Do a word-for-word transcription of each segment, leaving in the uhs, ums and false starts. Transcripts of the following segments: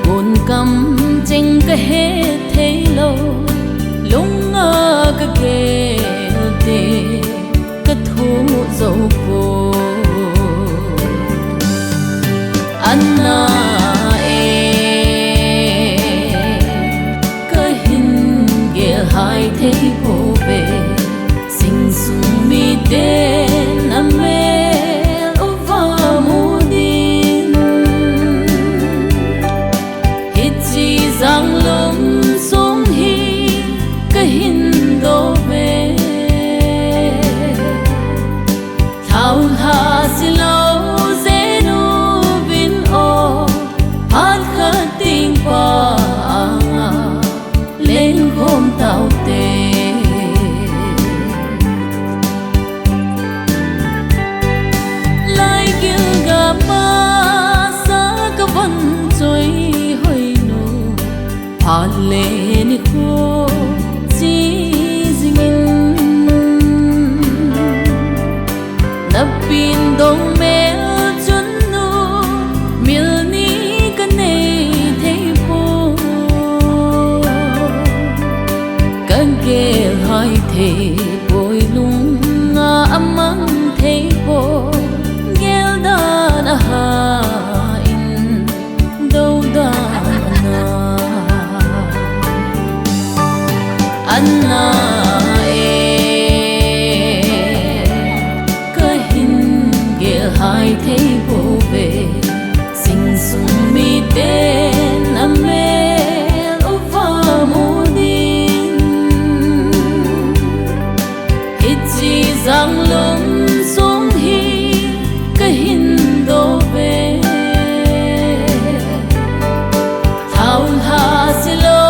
Kun kam cheng ka he thei lo, lunga ka gel te ka thu zo po. Ana e, ka hin gel hai thei po ve. Sing sung miten a mel uva mu din. Hichi jang lum sung hi ka hin do ve. Thao lha si lo jenu vin o, phat khat ding pa anga leng khom tau te. Lai gil ga ma sa ka von choi hoi nu, phat le ni kho chi jing in. Na pin dong mel chun nu, mil ni ka nei thei po. Ka gel hai thei poi, lunga a mang thei po. Gel dan a ha in do dan a na. Ana e, ka hin gel hai thei po ve. Sing sung miten a mel uva mu din. Hichi jang lum sung hi ka hin do ve. Thao lha si lo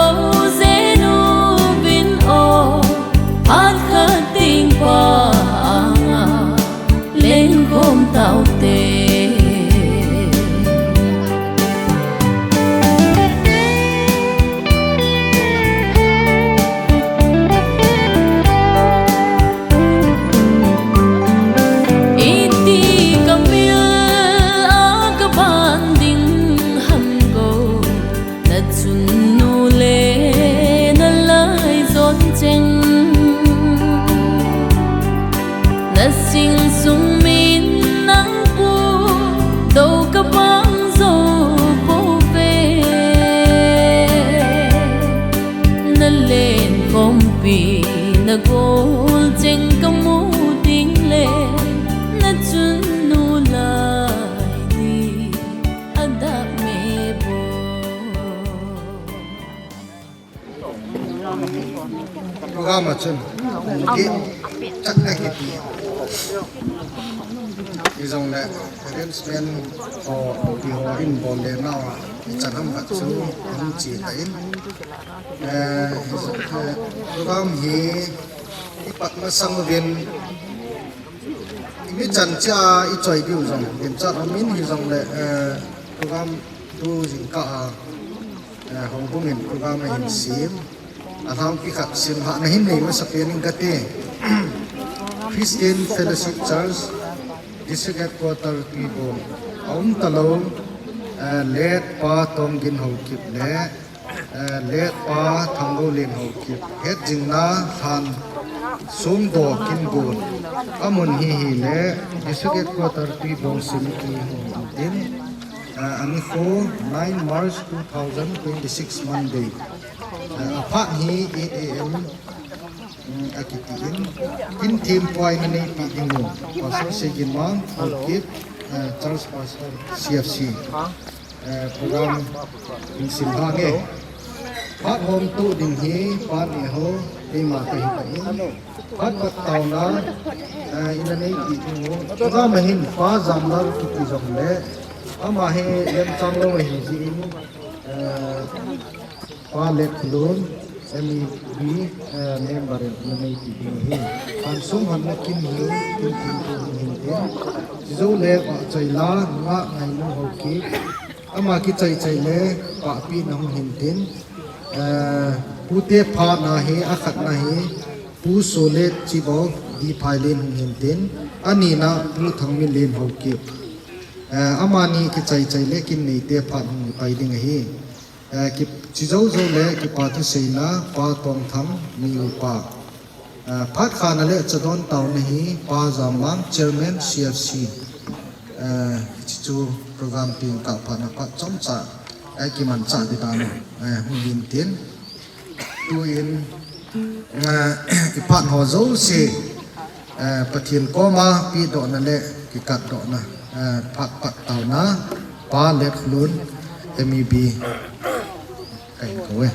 jenu vin o, phat khat ding pa anga leng khom tau te. Iti ka mil a ka ban ding ham ko, na chun nu le na lai zon cheng. Na sing sung min nang pu do ka bang zo po ve. Na len khompi na gol cheng ka mu ding le, na chun nu lai di a dak me bo. Program a chun, um, ki, chak na kiti. Hijong le, arrangement ho, ti ho in bol le nau, i chan ham khat chu, hung chi ta in. Eh, hijong le, program hi, i pat masang uvin, i mi chan cha, i choi diu jong, lim chat hom in hijong le, eh, program tu jingkah a, eh, houbung in program a hin sim. A lhangpi khat sim hahna hin nei masa pen in kati. Christian Fellowship Church, District Headquarter Tuibong. A um ta lo, eh, late Pa Tonggin Haokip le, eh, late Pa Thanggolien Haokip. Het jingna lhan sung do kin gun. A mun hi hi le, District Headquarter Tuibong Simiti hung um tin. Eh, a nikho nine March two thousand twenty-six Monday. Eh, a phat hi eight A M, mm, a kiti in. Kin thim puai na nei pi ding u. Pastor Segin Mang, Haokip, eh, Church Pastor C F C. Eh, program in sim ha nge. Phat hom tu ding hi, phat ni ho, keima ka hi ta in. Phat pat tauna, eh, ina nei pi ding u. Program a hin Pa Jamlal kiti jong le. Ama hi lem chang lo hi ji in. Eh, Pa Letlun, M E B, eh, member in ina nei pi ding hi. Khansung Hanna kin hi, kin kin kin hin tin. Chijou le Pa Chaila, Nungah Ngainu Haokip. Ama kichai chai le, Pa Pi na hung hin tin. Eh, pute phat na hi, a khat na hi, Pu Solet Chibok, Diphailien hung hin tin. A ni na, Pu Thangminlien Haokip. Eh, amani kichai chai le kin nei te phat hung pai ding ahi. Eh, ki, chi jou jou le kipa thu seina, Pa Tongthang, mi upa. Eh, phat khana le chadon tauna hi, Pa Zamlang, Chairman, C F C. Eh, chi chu program pin ka phat na phat chomcha, eh, kiman cha di ta no. Eh, hung din tin. Tuin, eh, i phat ho jouse, eh, Pathen koma pedohna le kikatdohna, eh, phat pat tauna, Pa Letkholun, M E B, kahin kou e.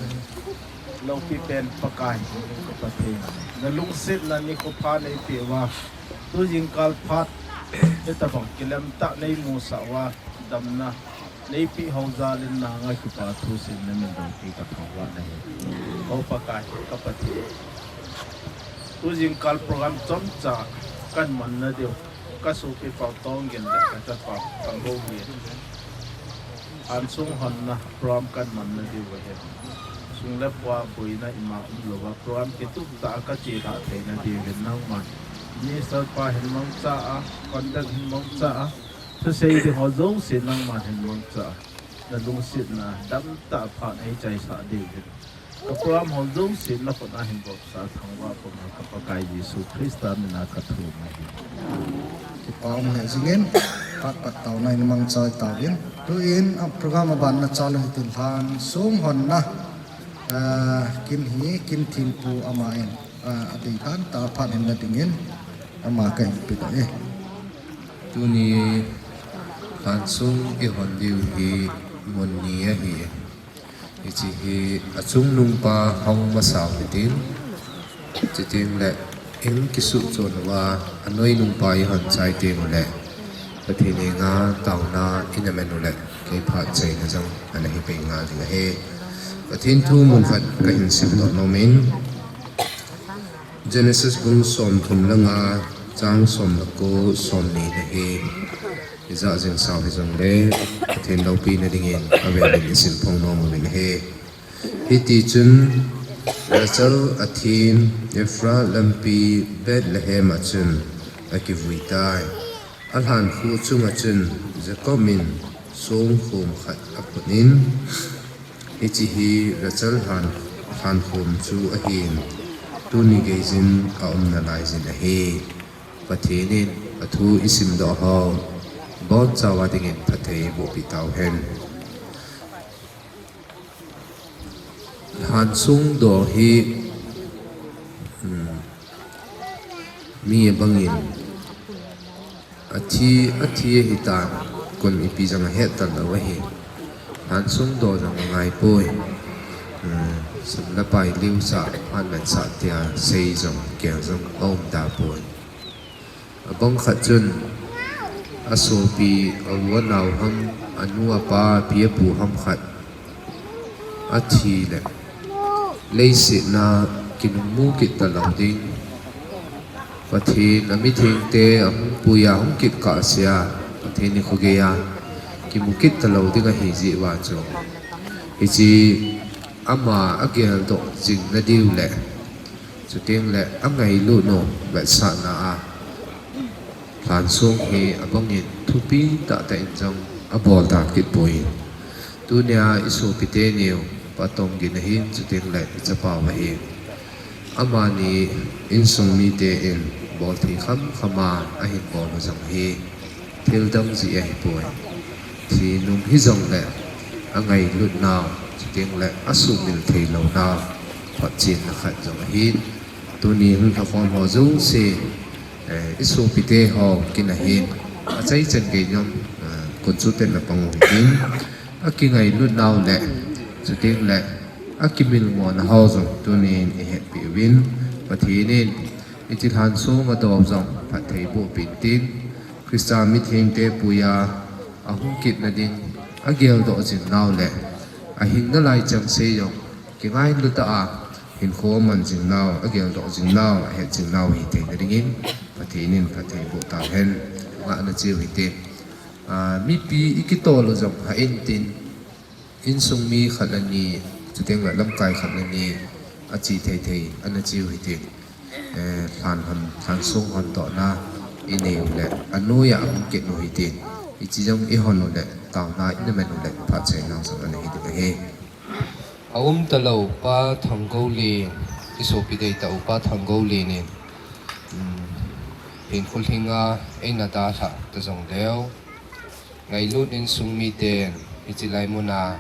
Loupi pen Pakai, ka Pathen. Na lungsetna nikho pha nei peh uva. Tu jingkal phat, hitabang kilem tah nei musah uva, damna. Nei peh ho jal in nanga kipa thu seina min dong ti ka thangvah na hi. O Pakai, ka Pathen. Tu jingkal program chomcha kan manna diu. Ka sopi Pautong Gin le ka chapa Thangbou Gin. An sung honna program kan manna diu ahi. Sung le pai boina ima umlouva program kitup tah a ka chelhah theina diuvin nangman. Minister pa hin mangcha a, conduct hin mangcha a, thusei ding ho jouse nangman hin mangcha a, na lungsetna damtah phat eichaisah diuvin. Ka program ho jouse na khut a hin bopsah thangvah puma ka Pakai Jesu Christa mina ka thum ahi. Kipa um lheh jingin, phat pat tauna in mangcha tauvin. Tuin a program aban na chal hitin lhan sung honna, ah, kin hi, kin thimpu ama in, ah, adei dan tah a phat hinna dingin, ama kahin pedoh e. Tuni lhan sung i hon diu hi mun ni ahi. Hiche hi achungnungpa hung masau hitin. Chuteng le i kisuhchon uva anoinungpa i hon chai teng ule Pathen henga tauna i na man ule kei phat chaina jong ana hi pei ngal ding ahi. Pathen thu mun khat kahin simdoh nomin. Genesis bung somthum le nga, chang som le ko, somni na hi. Ijat jing sau hijongle, Pathen loupina dingin, avel in i simphong nom uvin ahi. Hiti chun, Rachel athin, Ephrath lampi, Bethlehem a chun, akivui tai. Alhan khu chunga chun Jacob in songkhom khat aphut in, hiche hi Rachel lhan, lhankhom chu ahin, tuni geiyin aum nalai jin ahi. Pathen in athu i simdoh ho, bonchauva dingin phatthei eiboh peh tauhen. Lhansong doh hi, um, mi abangin athi, athi ahitan, kon ipi jong ahet talou ahi. Lhansong doh jong angaipoi. Um, sum le pai liusah, phat vetsah tia sei jong, gel jong aum tapoi. Abang khat chun, asopi, a u a nao ham, anu apa, api apu ham khat athi le, leiset a kinungmu kit talou ding. Pathen a mithengte ahung puiya, ahung kit kahsea, Pathen nikho geiya kimu kit talou ding ahi jeh uva chu, hiche ama ageldoh jing nadiu le, chuteng le angailut u vetsahna a, lhansong hi abangin thupi tahtah in jong abol da kit poi. Tunia i sopi teniu, Pa Tonggin ahin, chuteng le i chapau ahin. Amani insung mite in bolthei khamkham a ahin bol u jong hi thildang jeh ahipoi. Thi nung hijongle angailut nau, chuteng le asumil theilou nau, photchenna khat jong ahin. Tuni hung lhakhom ho jouse, eh, i sopite ho kin ahin, achaichan gei jong, eh, kon chu ten na pang u hitin, akingailut nau le, chuteng le akimilmo na ho jong tunin i hetpeh uvin, Pathen in hiche lhansong adoh jong phatthei boh peh in tin, Christa mithengte puiya ahung kit nading ageldoh jing nau le, ahing nalai chengse jong kingailu tah a hinkho aman jing nau, ageldoh jing nau, ahet jing nau hithei nadingin Pathen in phatthei boh tauhen, ngahna cheu hite. Ah, mipi i kitol u jong hah in tin, insung mi khat le ni, chuteng le lamkai khat le ni, ache thei thei ana cheu hite. Eh, lhan hon, lhansong hon dohna i nei u le, anoiya ahung kit u hitin. Hiche jong ihon uleh, taona inamen uleh, phat chai nau jong ana hi ding ahi. Aum talou Pa Thanggoulen, isopi deitah u Pa Thanggoulen in, um, hinkho lhinga eina dalhah ta jongleu, ngailut insung miten hiche lai muna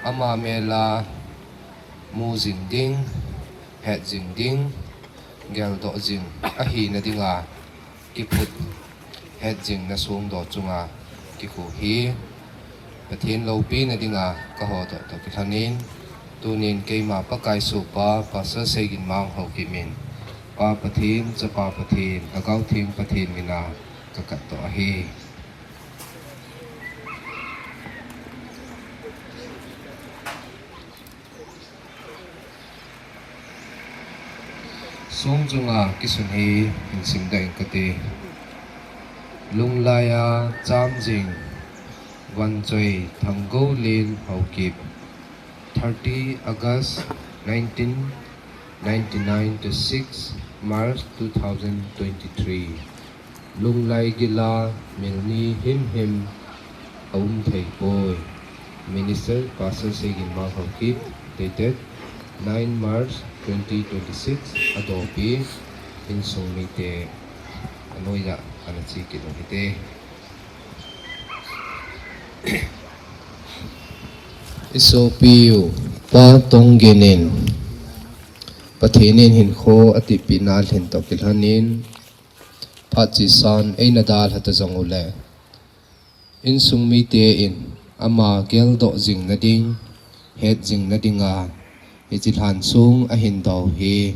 ama mela mu jing ding, het jing ding, geldoh jing ahina dinga kiphut het jingna songdoh chunga kikhu hi Pathen loupina dinga kahodoh toh kilhonin, tunin keima Pakai sohpa Pastor Seiginmang Haokip in Pa Pathen, Chapa Pathen, Lhagao Theng Pathen mina kakatdoh ahi. Song chunga kisun hi hin simdoh inge kati. Lunglaiya cham jing Vanchoi Thanggoulen Haokip, thirty August nineteen ninety-nine to six March two thousand twenty-three. Lunglai gila milni himhim aum thei poi. Minister Pastor Seiginmang Haokip, dated nine March twenty twenty-six, adopi insung mite anoiya ana che kit u hite. Isopiu Pa Tonggin in Pathen in hinkho atipehna lhin toh kilhonin, phat chesan eina dalha ta jong uleh, insung miten ama geldoh jingna ding, het jingna dinga hiche lhansong ahin doh hi,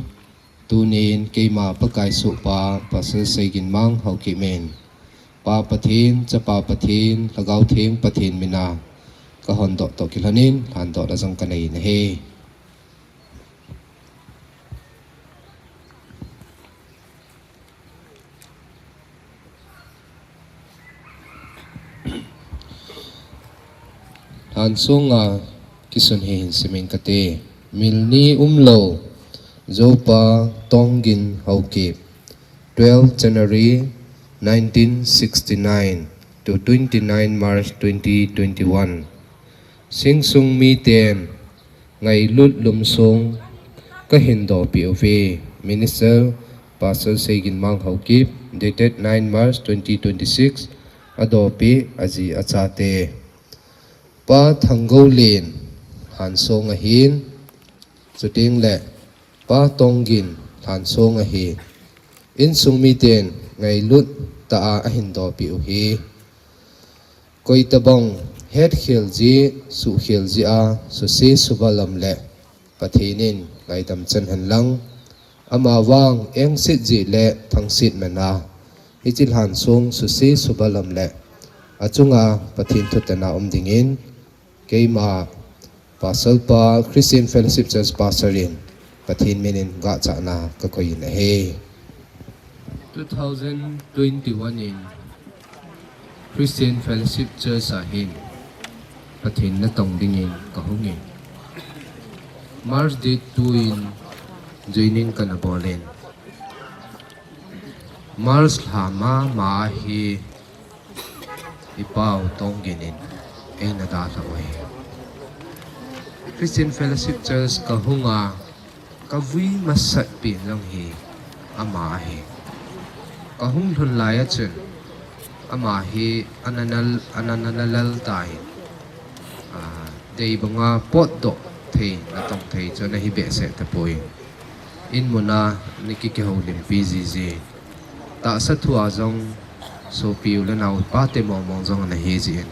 tunin keima Pakai sohpa Pastor Seiginmang Haokip in Pa Pathen, Chapa Pathen, Lhagao Theng Pathen mina kahondoh toh kilhonin lhandohna jong kanei nahi. Lhansonga kisun hi hin sim inge kati. Milni umlou, Joupa Tonggin Haokip, twelve January nineteen sixty-nine to twenty-nine March twenty twenty-one. Insung miten ngailut lhumsong kahin dohpeh uve. Minister Pastor Seiginmang Haokip, dated nine March twenty twenty-six, adopi aji achate. Pa Thanggoulen lhansong ahin, chuteng le Pa Tonggin lhansong ahi. Insung miten ngailut tah a ahin dohpeh u hi. Koitabang hetkhel ji, suhkhel ji a, suse suval um le, Pathen in ngaidam chan hen lang, ama vang engset ji le thangset man a, hiche lhansong suse suval um le, achunga Pathen thutana um dingin, keima Pastor pa Christian Fellowship Church Pastor in Pathen minin gachahna kakoi in ahi. Two thousand twenty-one in Christian Fellowship Church a hin Pathen natong dingin kahung in, March date two in joining kana bol in, March lha mama hi i pau Tonggin in eina dalha u ahi. Christian Fellowship Church kahung a, kavui masat pen jong hi ama ahi. Kahung lhun lai a chun ama hi ana nal, ana nal, ana nal tan, a, dei banga potdoh thei, natong thei chu ana hi behseh tapoi. In mun a ana kikihoulimpi jiji. Tahsa thu a jong sopi u le nao pate mong mong jong ana hi jin,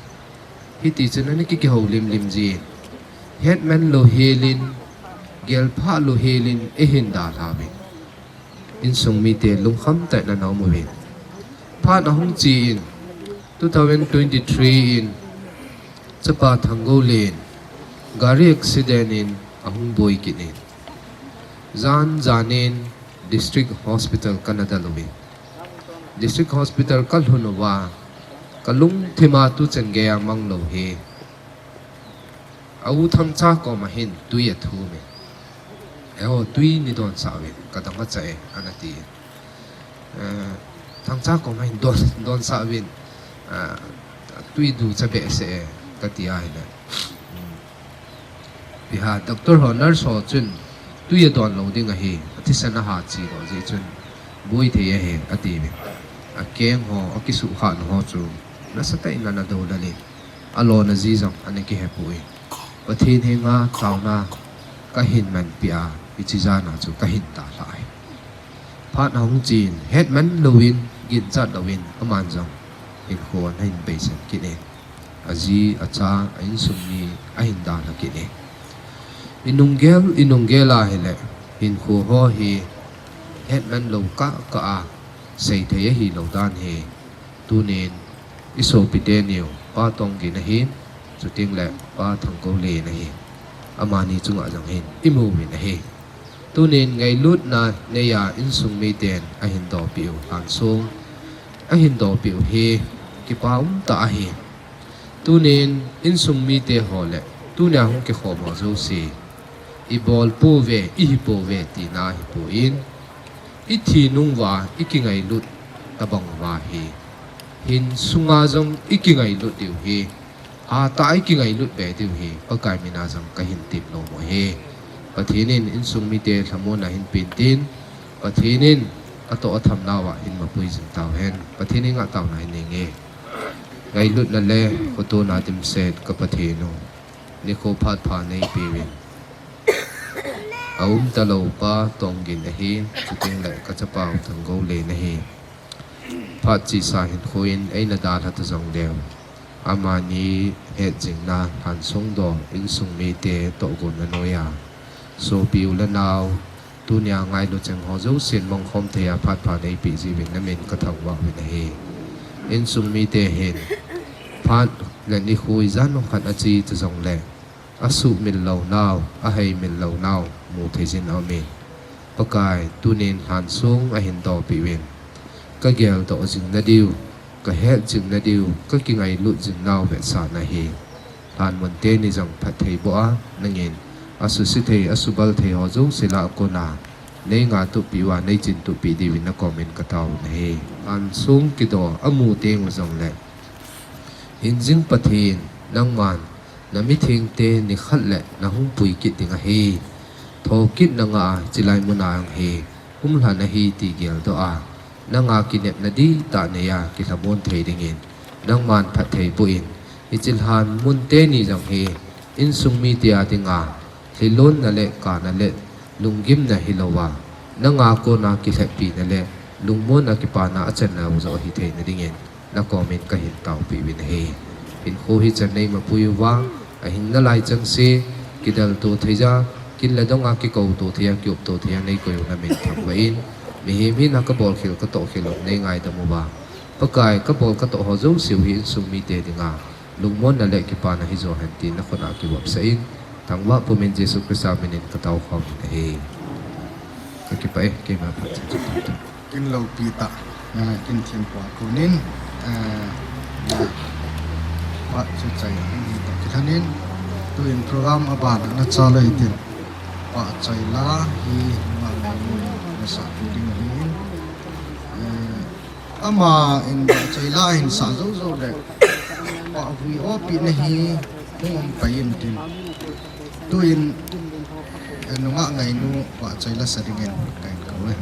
hiti chun ana kikihoulim lim jin, hetman lou helin, gelphah lou helin eihin dalha uvin, insung mite lungkham tah in ana um uvin. Phat ahung che in, two thousand twenty-three in Chapa Thanggoulen gari accident in ahung boi kit in, jan jan in District Hospital kana del uvin, District Hospital kalhun uva, kalungthim a tuchan geiya mang lou hi, a u Thangcha koma hin tui athum in, "Eiho, tui nei donsah uvin, kadang acha e," ana ti. Eh, Thangcha koma hin don, donsah uvin, eh, Tui du cha behseh e, kati ahile. Ipi ham, doctor ho, nurse ho chun tui adon lou ding ahi, athisan aha chi lou jeh chun boi thei ahi, ati ve. Akeng ho, akisuhkhah ho chu nasatah in ana doulal in, alona ji jong ana kihepoi. Pathen henga taona kahin manpeh a, hiche jana chu kahin dalhah ahi. Phat ahung chen, hetman louvin, ginchat louvin, aman jong hinkho ana hin beisan kit in, aji, acha, a insung mi ahin dalha kit in. Inunggel, inunggel ahile, hinkho ho hi hetman lou kah kah a, seithei ahilou dan hi. Tunin, isopite niu, Pa Tonggin ahin, chuteng le Pa Thanggoulen ahin, amani chunga jong hin imu uvin ahi. Tunin ngailutna neiya insung miten ahin dopeh u, Lhansong ahin dopeh u hi kipa umtah ahi. Tunin insung mite ho le tunia hung kikhom ho jouse, ibol pouve, ihi pouve tina ahipoi, ithi nung uva ikingailut tobang uva hi, hinsunga jong ikingailut diu hi, hatah a ikingailut be diu hi Pakai mina jong kahin temnom u ahi. Pathen in insung mite lhamonna hin pen tin, Pathen in atoh athamnauva hin mapui jing tauhen. Pathen henga taona hin nei inge. Ngailutna le khotona dimset ka Pathen u, nikho phat pha neipeuvin. Aumtalou Pa Tonggin ahin, chuteng le kachapau Thanggoulen ahi. Phat chesa hinkho in eina dalha ta jongleu, amani hetjingna Lhansong dol insung mite tohgonna noiya, sopi u le nao, tunia ngailu cheng ho jousen mangkhom theiya phat pha neipeh jiuvin namin kathangvah uvin ahi. Insung mite hin phat le nikho ijat ham khat ache ta jongle, asuhmil lounau, aheimil lounau mu theijin aume. Pakai, tunin Lhansong ahin dopeh uvin, kageldoh jing nadiu, kahet jing nadiu, kakingailut jingnau vetsahna hi lhanmun teni jong phattheiboh a, nangin asuse thei, asubal thei ho jouse lah a kona neingatuppeh uva, neichintuppeh diuvin nakomin katao u ahi. Lhansong kido amu teng u jongle, hingjing Pathen, nangman namithengte nikhat le nahung pui kit ding ahi, thokitna ngah a chilai muna jong hi umlhan ahi ti geldoh a, nanga kinepna dihtah neiya kilhamon thei dingin nangman phattheiboh in, hiche lhanmun teni jong hi insung mite a dinga lhilonna le kana le lunggimna hilouva, nanga kona kilhepina le lungmonna kipana achan nau joh hitheina dingin nakomin kahin taopeh uvin ahi. Hinkho hichan neimapui uva, ahing nalai chengse, kidalto theiya, kin le donga kikouto theiya, kiupto theiya neikoi u namin thangvah in, mihem hina kabolkhel katohkhel u neingaidam uva, Pakai, kabol katoh ho jouseu hi insung mite dinga lungmonna le kipana hijo hen tin nakhut a kivopsah in, thangvah pumin Jesu Christa minin kataokhom in ahi. Kakipah e, keima phat chun chu. Kin loupi tah, eh, kin thempu a konin, eh, phat chu chai a hin toh kilhonin, tuin program abana nachal u hitin, Pahchoi la hi ma ngai nasa pi ding ahin, eh, Ama in Pahchoi la hin sa joujou le, pahvui opina hi hung um pai intin, tuin, eh, nungah ngainu Pahchoi la sa dingin kahin kou e.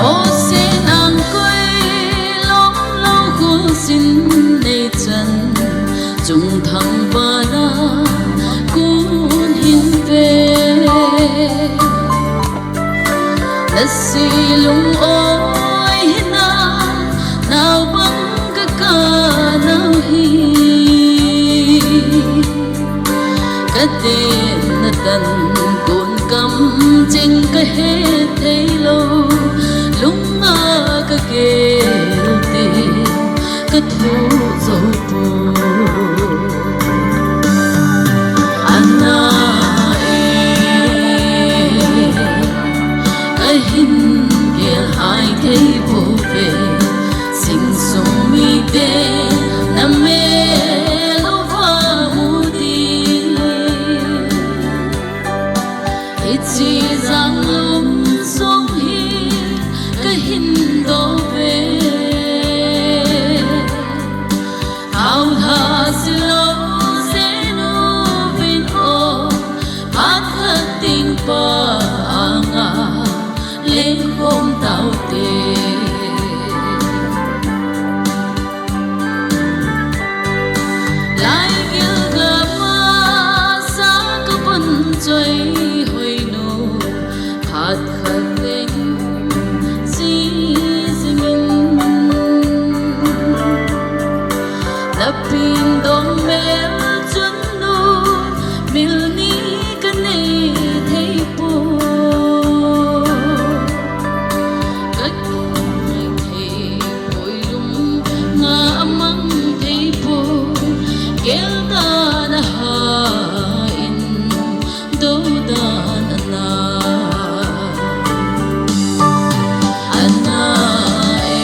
Osin angkoi lom lo khusin nei chan, chungthang pana kun hin ve. Nasi lungoi hina, naobang kaka nau hi. Katin natan kun kam ching kahe thei lou, lunga kagel te kathu jou poi. Ana e, kahin gel hai thei pouve. Aulha silou jenu vin o, phat khat ding pa anga lengkhom taute. Lai gilgam a sa kabon choi hoinu, phat khat leng jijingin. Napin dong mel chun nu, mil ni kanei thei poi. Kanei thei poi, lung nga amang thei poi. Gel dan a ha in do dan ana. Ana e,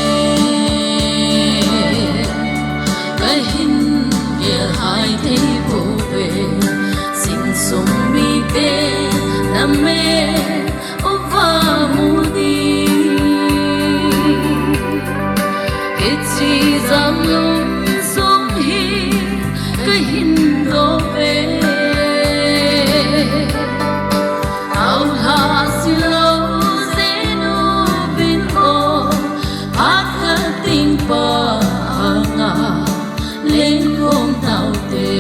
kahin gel hai thei pouve. Singsung mite na me uva mu di. Hiche jang lungsung hi kahin do ve. Aulha silou jenu vin o, phat khat ding pa anga lengkhom taute.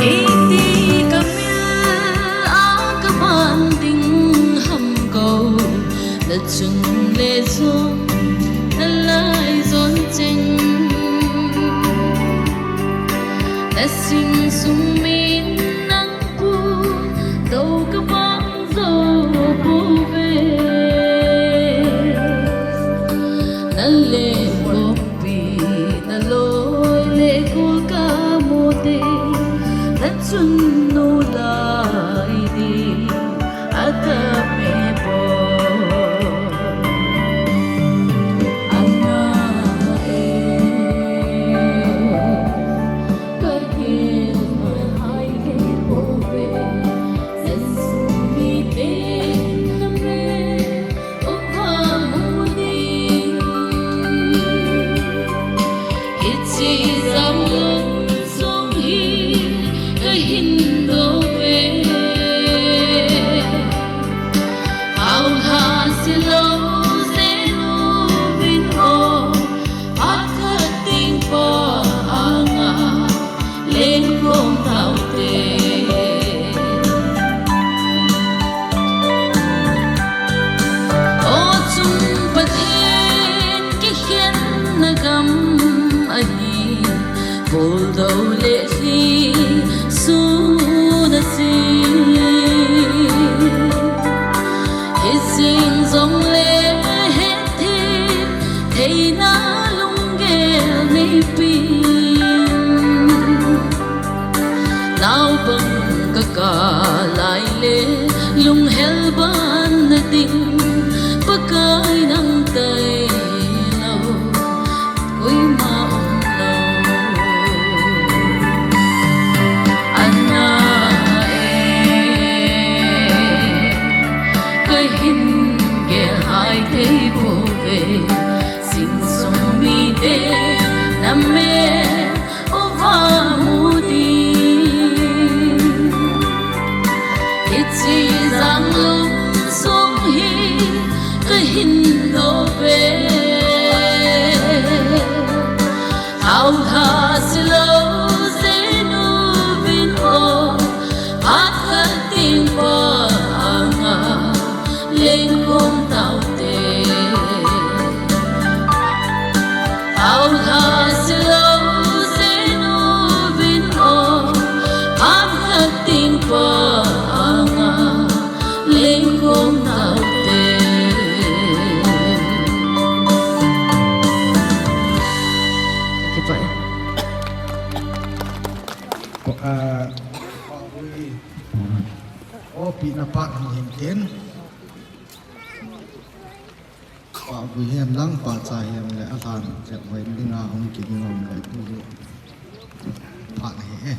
Iti kamil a kaban ding ham ko, nachun le jong nalai jon cheng. Nasingsung min nang pu do kabang jo pouve. Nale lopi naloi le kul kamu te, nachun nu lai di. Ata me bo. Ana e, kagel mai hai ke bo be. Sen sumi te na me, upa mu di. Hiche jang lungsung hi kahin do ve. Aulha silou jenu vin o, phat khat ding pa anga lengkhom taute. O chung Pathen kikhenna gam ahi, puldou le lhi sun asin. Hijeng jongle hethem theina lunggel neipin. Naobang kakap lai le, lunghel ban na ding, Pakai nang tailou, koima umlou. Ana e, kahin gel hai thei pouve, singsung mite na me uva mu di. Hiche jang lungsung hi kahin do ve. Aulha silou jenu vin o, phat khat ding pa anga lengkhom taute. Aulha silou jenu vin o, phat khat ding pa anga lengkhom taute. Kipa e. Ko, ah, o pi na pa hing hing tin. Pahvui hihen lang, pahcha hihen le, alhan chet hoi dinga hung kiding um le, tu hi. Phat hi e.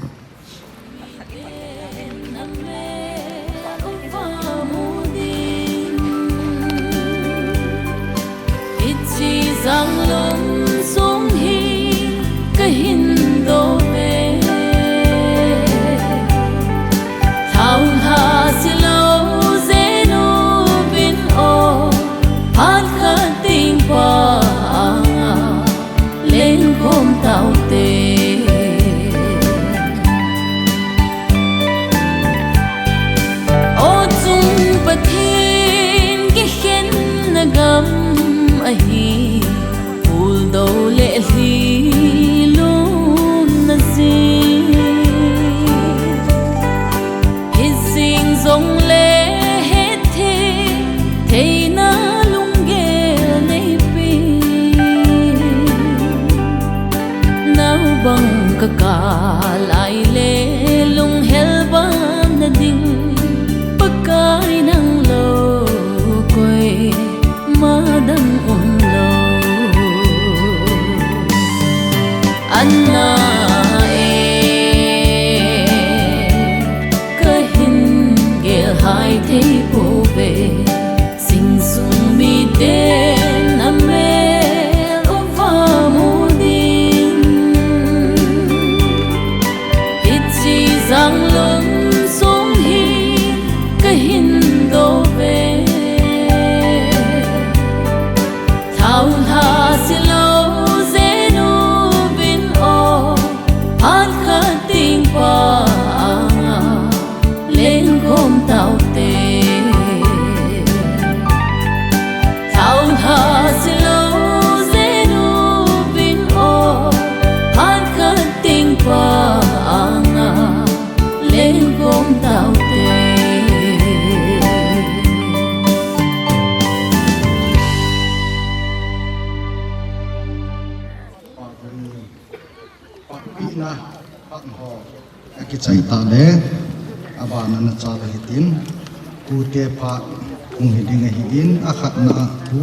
Sang lum sung hi ka hin do ve. Thau lha si lo zenu vin o, phat khat ding pa anga leng khom tau te. Thau lha si lo zenu vin o, phat khat ding pa anga leng khom tau te. Pahpina, phat ho, akichai ta le, abana na cha le hitin, kute phat hung hi ding ahin, akhatna pu,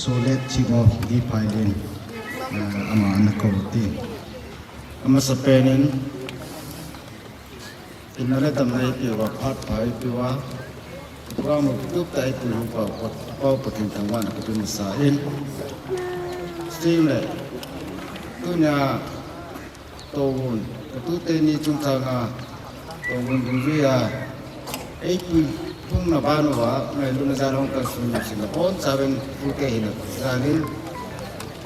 Solet Chingom Diphailin, eh, ama na kou tin. Amasapen in, Ina le tam nei piwa, phat phai piwa. Program u tup tai pu hu pau, pau Pathen thangvahna kapeh masa in. Sting le. Tunia, tohun. Katute ni chungchanga. Tohun dungjuia. Ei pu phung na ban uva. Ngailutna jal hung kalsun sin na bon. Saben pute hina. Jalin.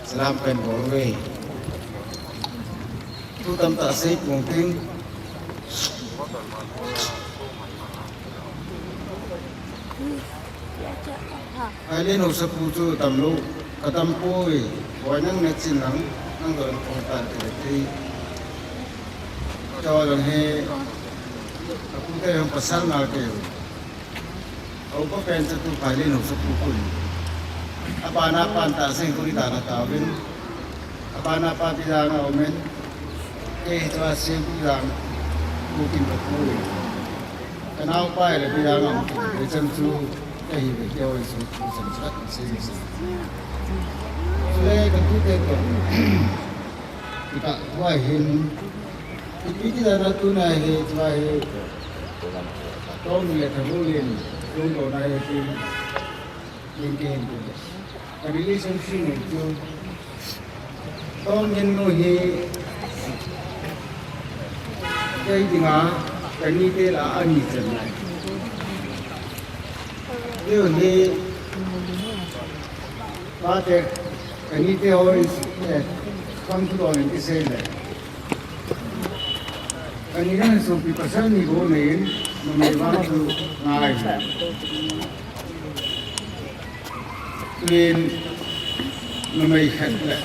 Salam pen bol uve. Thu tamtah sei pong ting. Ai le no sa pu chu tam lo, ka tam poi, boi nang na chin lang, nang do kong tan te te. Cho lang he, ka pu te hong pasal na ke. Au pa pen cha tu phai le no sa pu kun. Abana pan ta seng kuri ta na ta vin. Abana pa pi dang a omen. Ke to a seng pu dang. Pu kin pa pu. Ka nau pa le pi dang a omen. Ke chan chu ke hi ve ke oi su pu chan chat se se. Le ka tu te to. Ika tua hin. Ipi ti da na tu na he tua he. Tong le ka bu lin. Tu lo na he ti. Yin ke hin tu. Ka relationship ni tu. Tong yin nu hi. Kei dinga. Ka ni te la ani chen lai. Tiu hi. Pate, ka ni te ho, eh, kam tu don in kisei le. Ka ni na sopi pasal ni bo nei in, numei vang chu ngai. Tuin numei khat le.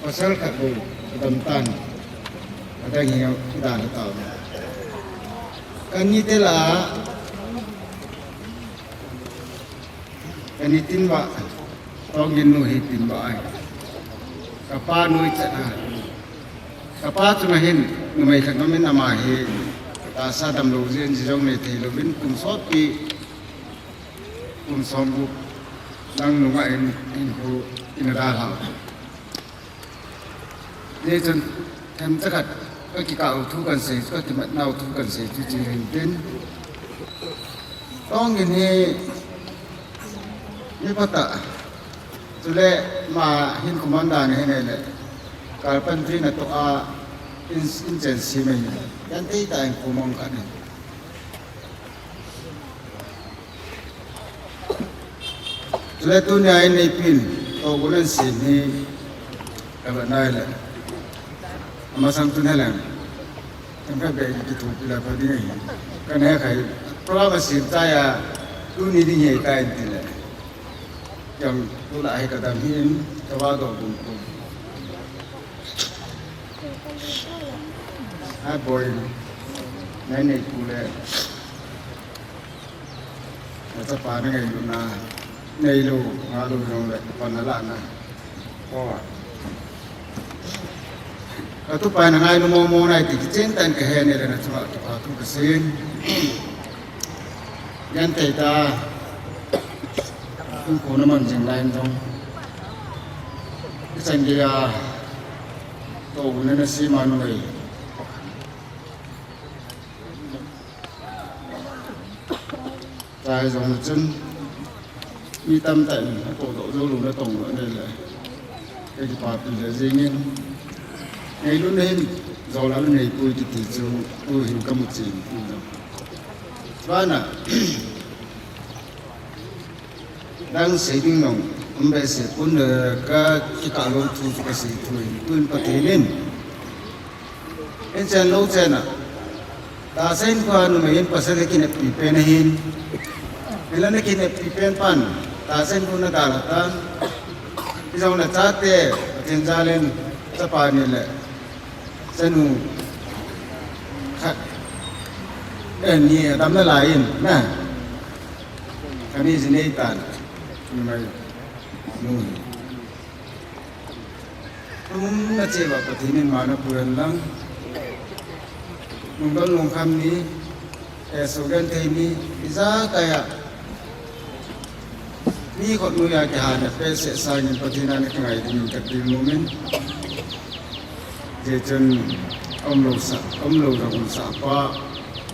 Pasal khat bo, ka dam tan. Ka dang hi, ka dan ta. Ka ni te la, Ka nitin va, tong yin nu hi tin va ai. Ka pa noi chat a. Ka pa chunga hin, numei khat nomin ama hi, tahsa damlou jeh in, jong nei thei louvin, kum sotpi, kum somgup, lang nunga in, in hu, in a dalha. Hijeh chun, themcha khat, ka kikah u thu kan sei, ka kimatna u thu kan sei, chu chu hin tin. Tong yin hi, mi phatah. Chule, ama hin commander na hi nei le. Carpentry na toh a, in, in chen si mai. Yan tei ta in kumong khat ni. Chule tunia in neipin, tohgon ahin sem hi, ka va nai le. Amasang tun heleng. Themkhat beh kithopi la pha ding ahi. Ka ne khai. Program asem chai a, tuni ding hi tai ti le. Jong tu la hi ka dam hin, ka va doh bum bum. Hai boi, nai nei pu le. Nachapa na ngailutna, neilou, ngailou jong le, pan na la na. Aw. Ka tupa in na ngailu momo nai ti kichen tah in ka he ne le na chunga kipathu ka sei in. Ngen tei ta. Kum ko na man jing lai in jong. Ichan gei a. Tohgon na sem a numei. Chai jong le chun, mi tamtah in, atoh doh jou lou na tong lou nei le. Ka kipapi le jing in. Ngailutna hin, Jolal neipui kiti chu tuhin kamu chen pui lo. Chuin a, dang sei ding jong um behseh pon, eh, kakikah lou thu chu kasei thu ahin, tuin Pathen in, in chen lou chen a, tahsa hinkhoa numei in pasal akineppi pen ahin, hinla nakineppi pen pan tahsa hinkho nadalha tan, hijongle chate Pathen jal in chapa ni le chanu khat, eh, ni adam nalai in na, khat ni ji nei tan, numei nu hi. Aumna cheh uva Pathen in man apui hen lang, lungdon lungkham ni, eh, sugenthei ni, ijakai a mi khut noiya kiha nat behseh sangin Pathen a nakingai dingin kadinmun in. Hijeh chun aumlou sa, aumlou jong umsah pa,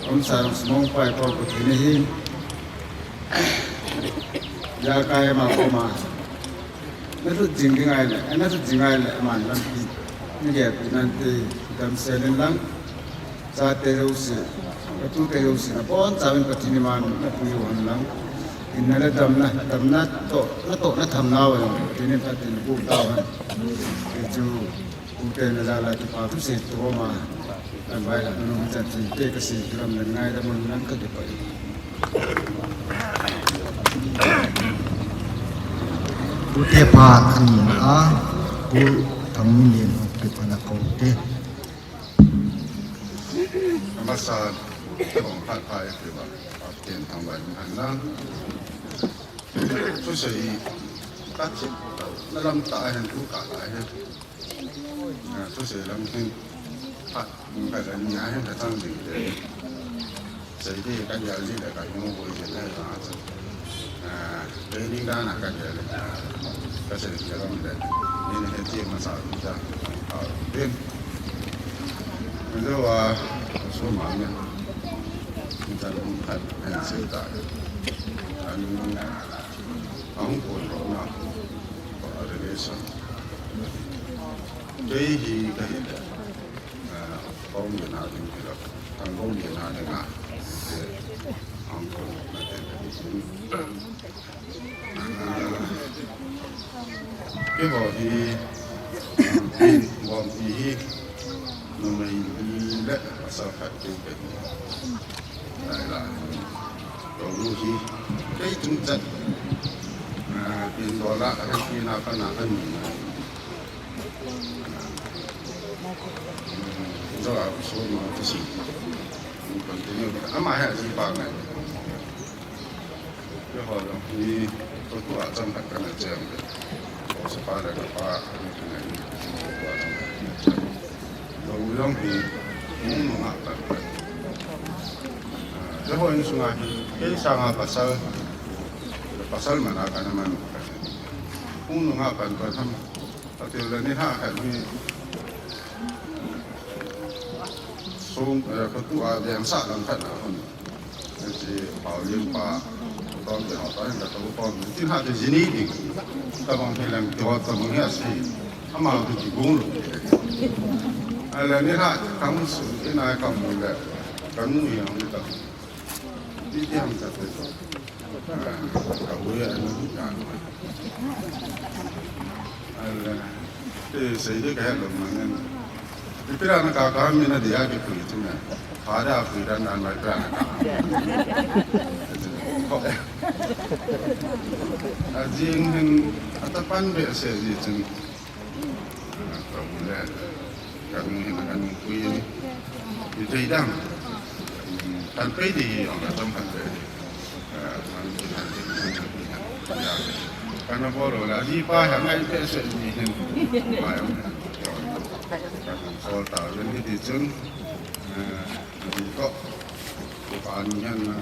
aumsa jong sumang pai pa Pathen ahin. Ijakai ama koma nalut jing ding ahile, nalut jing ahile aman lampi nagelpeh nante, damsel in lang. Chate jouse, natute jouse, nabonchauvin Pathen in man napui u hen lang. Hinna le damna, damna toh, natohna thamnauva jong Pathen in phatthei naboh tauhen. Hichu, tute najal a kipa thusei toh ma, kan vailhah nanu chan chinte kasei kilam le ngaidam un lang kakipah e. Tute pha anina a, Pu Thangminlen Haokip ana kou te. Amasa, kibang phat pha e kiva, Pathen thangvah in hen lang. Thusei, tachi, nalam tah hen, tu kah tah hen. Ah, thusei lam hin, phat, khat le ni a hin kachang jing te. Sei di kagel ji le kamu boi jing le ta chu. Ah, training dan a kagel le. Kasei ji lam le. Ni ni he ti masa ta. Ah, din. Ni jo wa, so ma ni. Ni ta lam khat, ni sei ta. Ani, ahung kon ro na. Relation. Kei hi kahi le. Ah, kong le na ding kilo. Kang kong le na ding a. Ang kong na te te ding. Ah, keiho hi, pin bom pi hi, numei li le pasal khat kei kei. Lai la. Kong hi, kei tung chat. Ah, pin dola, kei na kana ani. Zo a so ma tu si. Continue. Ama hi aji pa ngai. Keiho jong hi, ko tua cham khat kana chem. Ko sa pa le ka pa, ni tu ngai. Ko tua cham khat kana chem. Ko jong hi, ni mo nga pa. Ah, keiho insunga hi, kei sanga pasal, pasal mana kana man. Hung nunga pan pan ham. Atiu le ni ha khat ni. Sung, eh, ko tua veng sa lam khat na hun. Chi pau lim pa. Tom te ho ta ka to tom. Tin ha te jini ding. Tabang hi lang to tabang hi asi. Ama tu ki gong lo. Ale ni ha kang su ina kang mu le. Kang mu yang ni ta. Ti ti ham ta te to. Ka hui a nu ka. Ala, eh, sei de ka hello manen. Ipira na ka ka mi na dia ke pui tu na. Pada pui dan dan mai pra na ka. Ajing hin atapan be se ji chun. Ka hui le. Kan hin kan pui ni. Ni dei dang. Kan pei di ong ka tong kan pei. Kan na bol la ji pa ha ngai pe se ni hin. Pai ong. Kan sol ta len ni ti chun. Ni ko. Pa ni han na.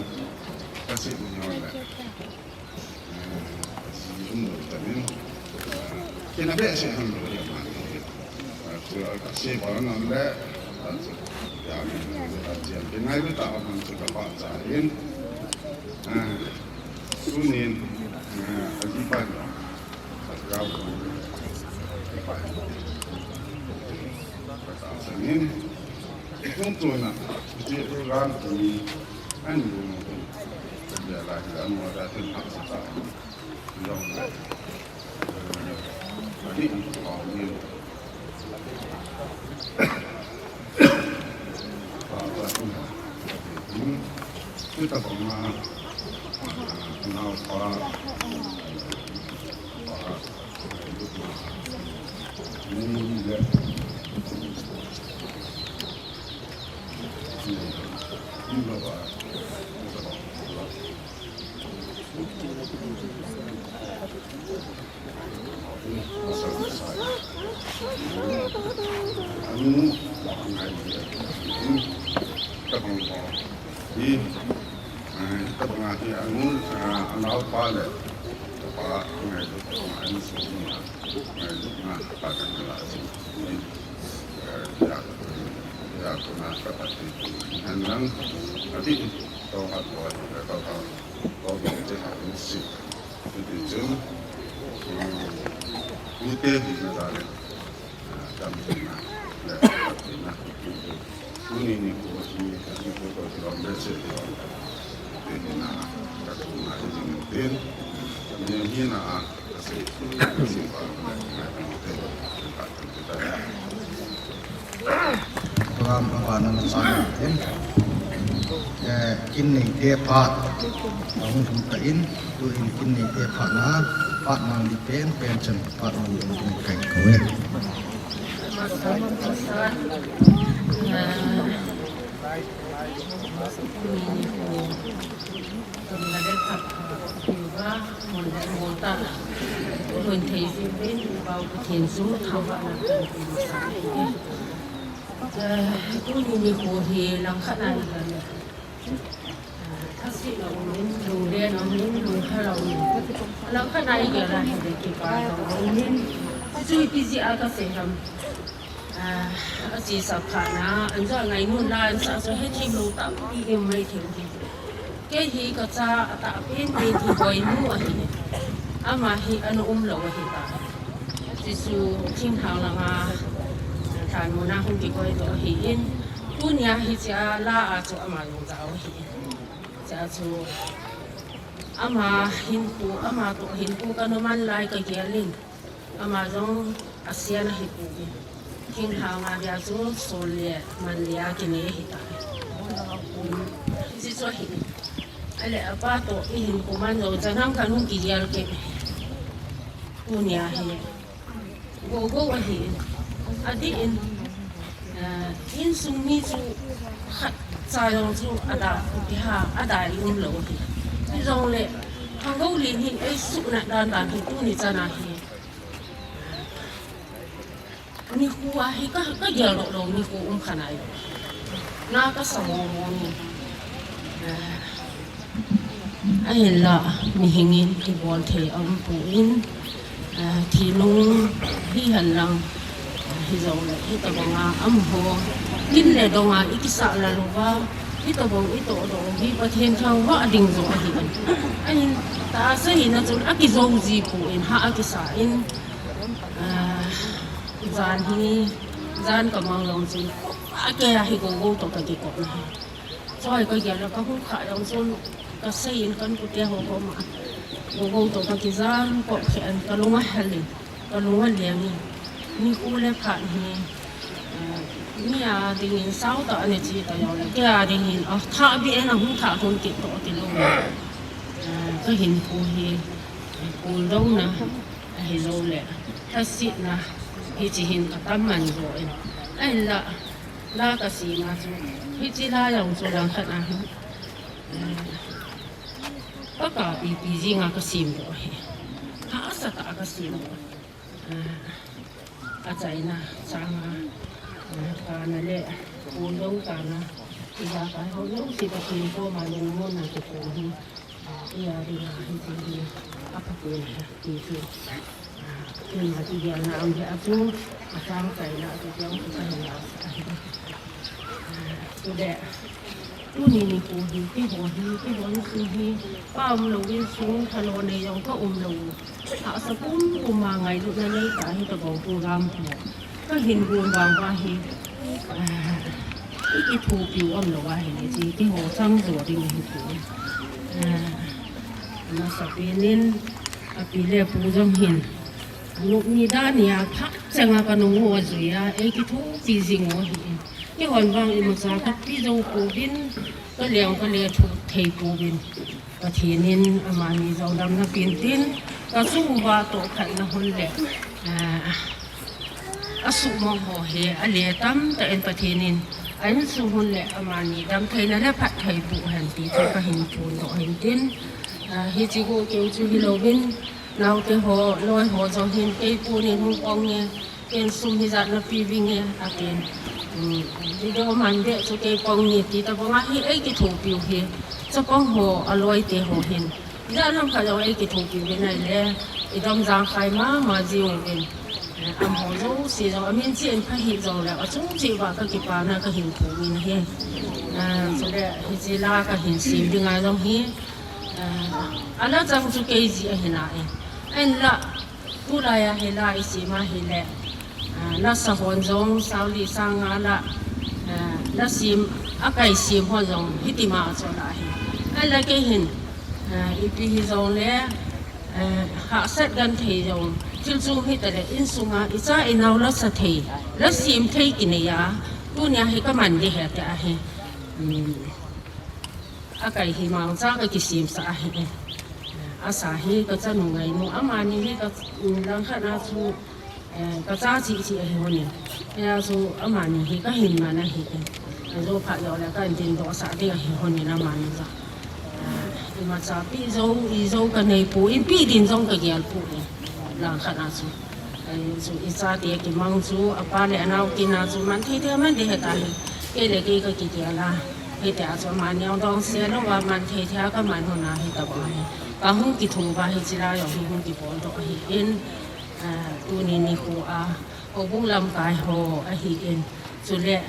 Ka si ni ong la. Asi um lo ta nin. Kina be se han lo ya ma. Chu a ka se ba na le. Ta chu. Ya mi na ta chi. Ke ngai be ta man chu ka pa cha in. Sunin. Aji pa. Ka pa. Ka ta sa nin. Tung tuna, iti ran tuni, an dunu tun. Dia la hi an mo da tun hak sa ta. Long la. Ani an ko ni. Pa pa tuna. Kita bang ma. Na pa. Pa. Ni le. Program a vana na chang in, eh, kin nei te phat, a hung thum ta in, tu in kin nei te phat na, phat mang di pen, pen chan, phat mang di pen kai ko e. Tuni nikho hi langkhat a i gel a, thasitna um in, lunglen um in, lunghel um in. Langkhat a i gel a hi le kipa jong um in. Chuchu ipi jeh a kasei ham. Ah, achesa phat na, an jong ngailutna, an sah chu hethem lou tampi um mai thei. Kei hi kacha atahpen Meitei boinu ahi. Ama hi ana um lou ahi ta. Chuchu thinglhang langa, lhanmona hung kikoi toh ahi in. Tunia hichea la a chu ama jong jao ahi in. Chea chu ama hinkho, ama toh hinkho kana man lai kagel in. Ama jong Asia na hi pu in. Thinglhang a dia chu sol le man le a kinei ahi ta. Hiche chu ahi. Ahile apa toh i hinkho man jong chan ham khat hung kigel kit. Tunia hi. Gogo ahi in. Adih in. Eh, insung mi chu khat cha jong chu ada, ti ha, ada i um lou ahi. Hijongle, Thanggoulin hin eisuhnat dan dan hi tuni chan a hi. Nikho a hi ka, kagel doh lou nikho um kha nai. Na kasa mong mong in. Ahinla, mihing in kibol thei aum poi, thi nung hihen lang, hijongle hitabanga amaho kin le donga i kisah lal uva, hitabang i tohdoh u hi Pathen thangvah ding jong ahi in. Ahin, tahsa hina chun akijou ji poi, ha akisa in, jan hi, jan kamang jong chun, akei a hi Gogo toh kakikopna hi. Choi kagel a kahung khah jong chun, kasei in kan kute ho koma, Gogo toh kakijan kop khen, kalung ahel in, kalung aleng in, nikho le phat hi, mi a dingin sao tah ana chi ta jongle, kei a dingin athah beh in ahung thah thon kit toh tilou. Kahinkho hi, puldouna, ahilouleh, lhasetna, hiche hin katam man jo in. Ahinla, la kasem a chu, hiche la jong chu langkhat a hin, paka ipi jinga kasemdoh ahi. Hahsatah a kasemdoh ahi. Achaina changa, kana le, puldouna kana, ijakai ho jouse Pathen koma lungmonna kikoi hi. Eia dinga hiche hi aphaten ahi ti chu, keima kigelna a um hi a chu, achang chaina a chu keiho chu kahin la ahi. Chule, tuni nikho hi, keiho hi, keiho insung hi, pa umlou insung, thalo nei jong ka umlou. Hahsa pumpum a ngailutna neitah a hitabang program hi kahin gon vang uva hi, i Thupiu umlou ahile, hiche keiho chang jo ding ahi poi. Eh, amasapen in, api le apu jong hin, anop ni dan nia phat changa kanung u ajui a, eikithopi jing u ahi. Keihon vang imacha kape jou pouvin, kale jong kale thei pouvin. Pathen in amani jong damna pen tin, kachung uva tohphatna hon le, ah, asuhmang ho hi ale tamtah in Pathen in a insung hon le amani damtheina le phatthei boh hen ti chu kahin phondoh hin tin, ah, hiche ho keu chu hilouvin, naote ho, loi ho jong hin, kei pun in hung pang nge, ken sum hijat nape vinge, atin. Um, video man beh chu kei pang nge ti tabang a hi eikithopiu hi. Chapang ho, aloite ho hin, hijat ham khat jong eikithopiuvin ahile, idam jangkhai mama jiuvin. Eh, amaho jouse jong, amin cheh in pha hih jongle, achung cheh uva kakipana kahin phongin ahi. Eh, chule, hiche la kahin sem dinga jong hi, eh, ala chang chu kei jeh ahi nai. Ahinla, tulai a hi la isem ahile, ah, lasa hon jong, sao li sang nga la, ah, la sem, akai sem hon jong, hitima chu la hi. Ahinla kei hin, ah, ipi hijongle, ah, hahsat genthei jong, thil chom hitale, insunga, icha inao lasa thei, la sem thei kinei a, tunia hi kaman ding ahi tia ahi. Hmm. Akai hi mangcha kakisemsah ahi e. Asa hi kachanu ngainu, amani hi ka, langkhat na chu, eh, kacha cheh cheh ahi hon in. Hia chu amani hi kahin man ahi e. Ajo phat joule kahin dingdohsah ding ahi hon in amani chu. Eh, imacha pe jou, ijou kanei poi, pe ding jong kagel poi. Langkhat na chu. Ahi chu, ichate kimang chu, apa le anao kin a chu, man thei thei man ding ahi tahi. Kei le kei kakigel a. Hitia chu, amani jong dong se louva, man thei thei a kaman hon ahi tabang ahi. Kahung kitho uva hiche la jong hi hung kibol doh ahin, ah, tuni nikho a, houbung lamkai ho ahin. Chule,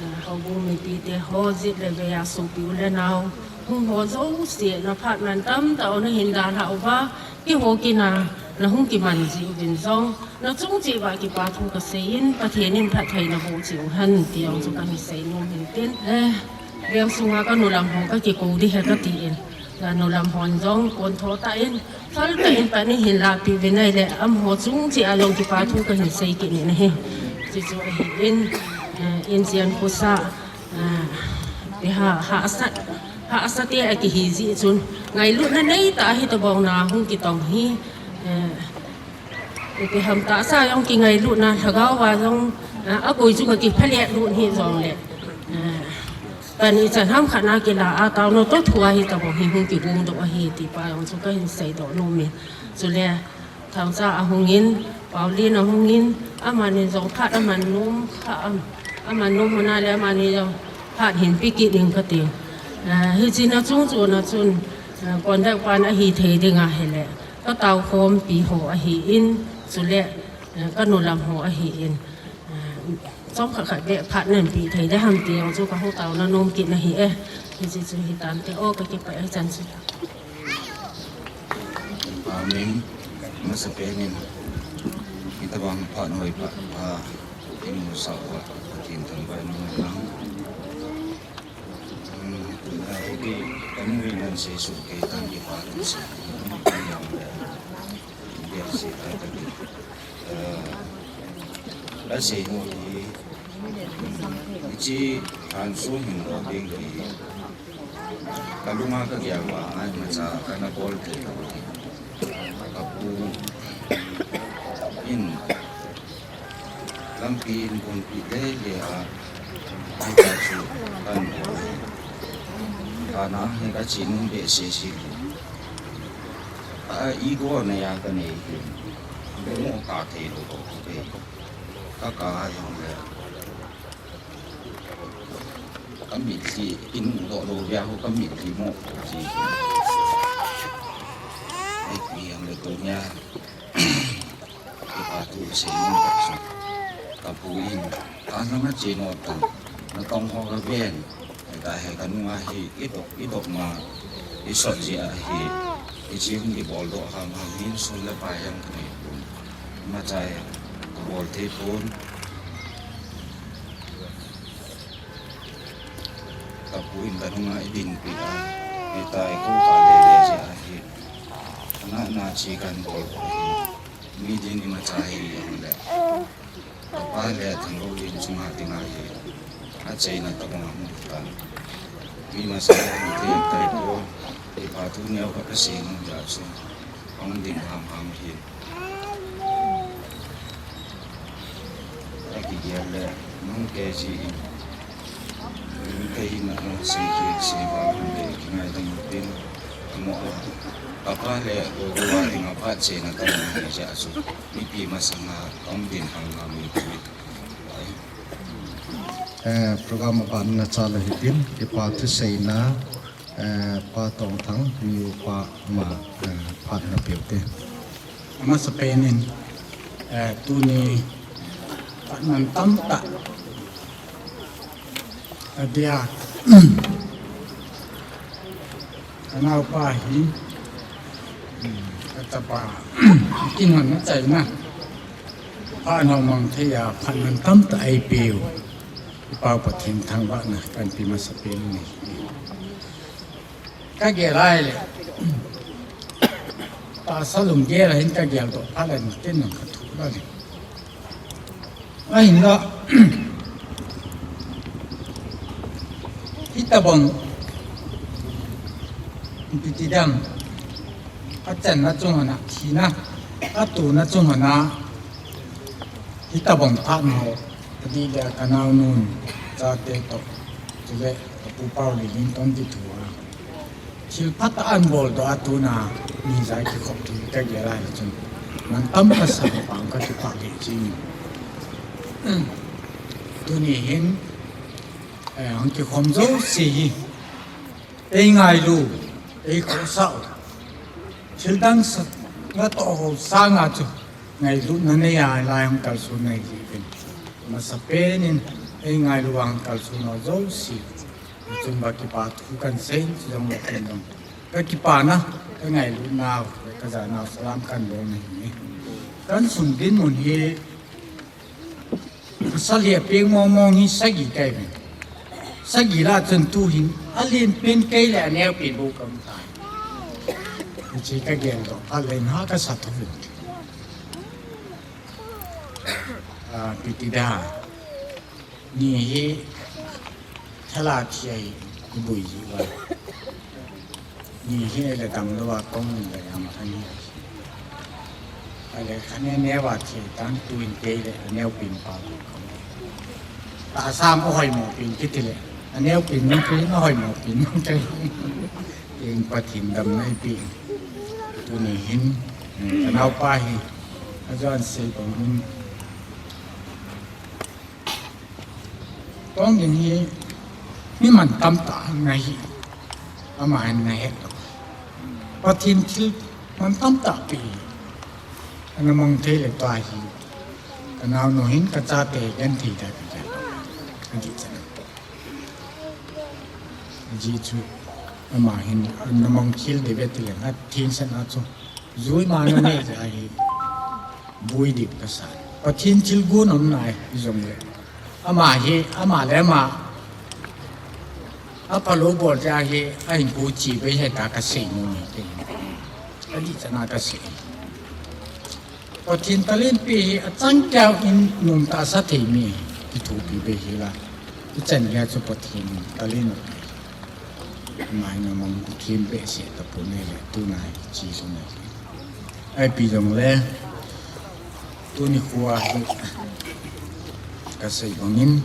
ah, houbung mipite ho, jet le vei a sopi u le nao, hung ho jouse, na phat man tamtah u nahin dalhah uva, keiho kin a, nahung kiman jiuvin jong, nachung cheh uva kipa thu kasei in, Pathen in phattheina boh cheh u hen, ti jong chu kahin seinom hin tin. Eh, veng sunga kanu lam ho kakikou ding ahi katin. Kanu lam hon jong, kon tho tah in, phal tah in pan in hin lahpeh uvin ahile, amaho chung cheh a jong kipa thu kahin sei kit in ahi. Chuchu ahin, eh, inchen khosah, eh, ipi ha, hahsat, hahsat te akihi jeh chun, ngailutna neitah a hitabang na hung kitong hi, eh, ipi ham tahsa jong kingailutna, lhagao a jong, ah, akoi chu kakiphalet lut hih jongle, ah, pan ichan ham khat na kila a taona toh thua hitabang hi hung kigong doh ahi ti pa jong chu kahin seidoh nom e. Chule, Thangcha ahung in, Paulin ahung in, amani jong phat aman nom kha am, aman nom hon a le amani jong phat hin pe kit ding kati. Ah, hiche na chung chu na chun, ah, conduct pan ahithei ding ahile, kataokhompi ho ahin, chule, ah, kanu lam ho ahin, ah, chomkhat khat beh phat nahin pe thei ding ham ti jong chu kahung taona nom kit ahi e. Hiche chu hitante o, kakipah e, chan chu. Amen. Masapen in, hitabang phat hoi pha, ah, imusah uva, Pathen thangvah in umhen lang. Hmm, ah, okay, kanu in nahin seisoh kei tan kipah in sei. Bel sei ta ta ki. Ah, la sei mo hi, hiche hanso hin lo ding hi. Kalunga kagel vang a imacha kana bol thei lou hi. Kapu in lampi in gonpeh lele a, hitia chu kana bol hi. Kana hi kache nung behseh seh hi. A, ego nei a kanei hi. Mo ka thei lou ko ko pe. Ka ka jong le. Ka mitlhi, inudoh lou via ho ka mitlhi mo ji. Ai, mi ang le ko nia. Kipa thu sei nom ka chu. Kapu in, ka langa che nom ta. Natong ho ka ven. Hita he kanunga hi, idop, idop ma, isot ji ahi. Ichi hung ibol doh ham ham hin sum le pai jong kanei pon. Imacha jong kabol thei pon. Kapu in kanunga idinpi a, itai ko ka lele jeh ahi. Ana na chi kanbol ko ahi. Mi din imacha hi jongle, kapa le Thanglou din chunga dinga hi achaina tobang amu tan. Mi masanga hung thei tai ko, ipa thu neo ka kasei nom jeh chu, ahung ding hamham hi. Akigel le, nung kei ji in, kei hin a sei kei, sei vang le, kingaidam pin, amo a, kapa le gogo a dinga phat cheina kamu hi jeh chu, mipi masanga ahung ding hamham hi. Eh, program abana cha le hitin, kipa thu seina, eh, Pa Tongthang, mi upa ama, eh, phat na peuvin te. Amasapen in, eh, tuni phat mantam tah adia, kanaopa hi, kachapa, kingaina chaina, phat nomang thei a, phat mantam tah eipeu, i Pau Pathen thangvahna kahin pe masapen in. Kagel lai le, tahsa lunggel a hin kagel doh phat le, tin nang kathu la le. Ahinla, hitobang, ipi ti ding, achanna chung hon a, thina, atona chung hon a, hitobang phat ho, adih le kanaonun, chate toh, chule, apu Pau Lin in tong ti thu a. Thil phatah a ahin boldoh a tuna, mi ja kikhop thei kagel a le chun. Mantam kasa pang kakipah le chun. Tuni hin, eh, hung kikhom jouse hi. Eingailu, eikhosah u. Thildang sa, natoh ho sanga chu. Ngailutna nei a lai hung kalson nei jeh in. Masapen in, eingailu a hung kalson ho jouse. Chun ba kipa thu kahin sei, chujong le ken dong. Kakipana, kangailutnau, kajanau salam kahin bol nahi. Kahin sun dinmun hi, sali a peng mong mong hi sagi kahi ve. Sagi la chun tu hin, alen pen kahi le aneo pen bou kaum tai. Hiche kagel doh, alen ha kasa tho ve. Ah, ipi ti ding. Ni hi, thala thi ahi, ibui ji uva. Ni hi le damlou a kong ni le jam thang hi. Ale khane neo a thi tan tu in kei le aneo pen pa ko. Tahsa a hoimo pen kiti le, aneo pen nung kei, ahoimo pen nung kei. Eng Pathen damna ipi. Tuni hin, kanaopa hi, ajon sei bang hin. Tongin hi, mi mantam tah ana hi, ama hin ana het lou. Pathen thil mantam tah pe, ana mang thei le tua hi, kanaonu hin kachate genthei da ka ja, adih chan. Ajeh chu, ama hin, ana mang thil ding ve ti le, na thil sen a chu, jui ma na nei ja hi. Bui ding kasa. Pathen thilgon aum nai jong le. Ama hi, ama le ama. Aphalou bol te ahi, ahin kou chi bei he ta kasei nom e te. Adih chan a kasei. Pathen talent pe hi achang keu in nomtah sa thei mi kithopi bei hi la. Ichan gei a chu Pathen talent aum e. Ama hin amang Pathen behseh tapon e le tuna hi chi sung e. Ipi jong le, tuni kho a hi, kasei bangin,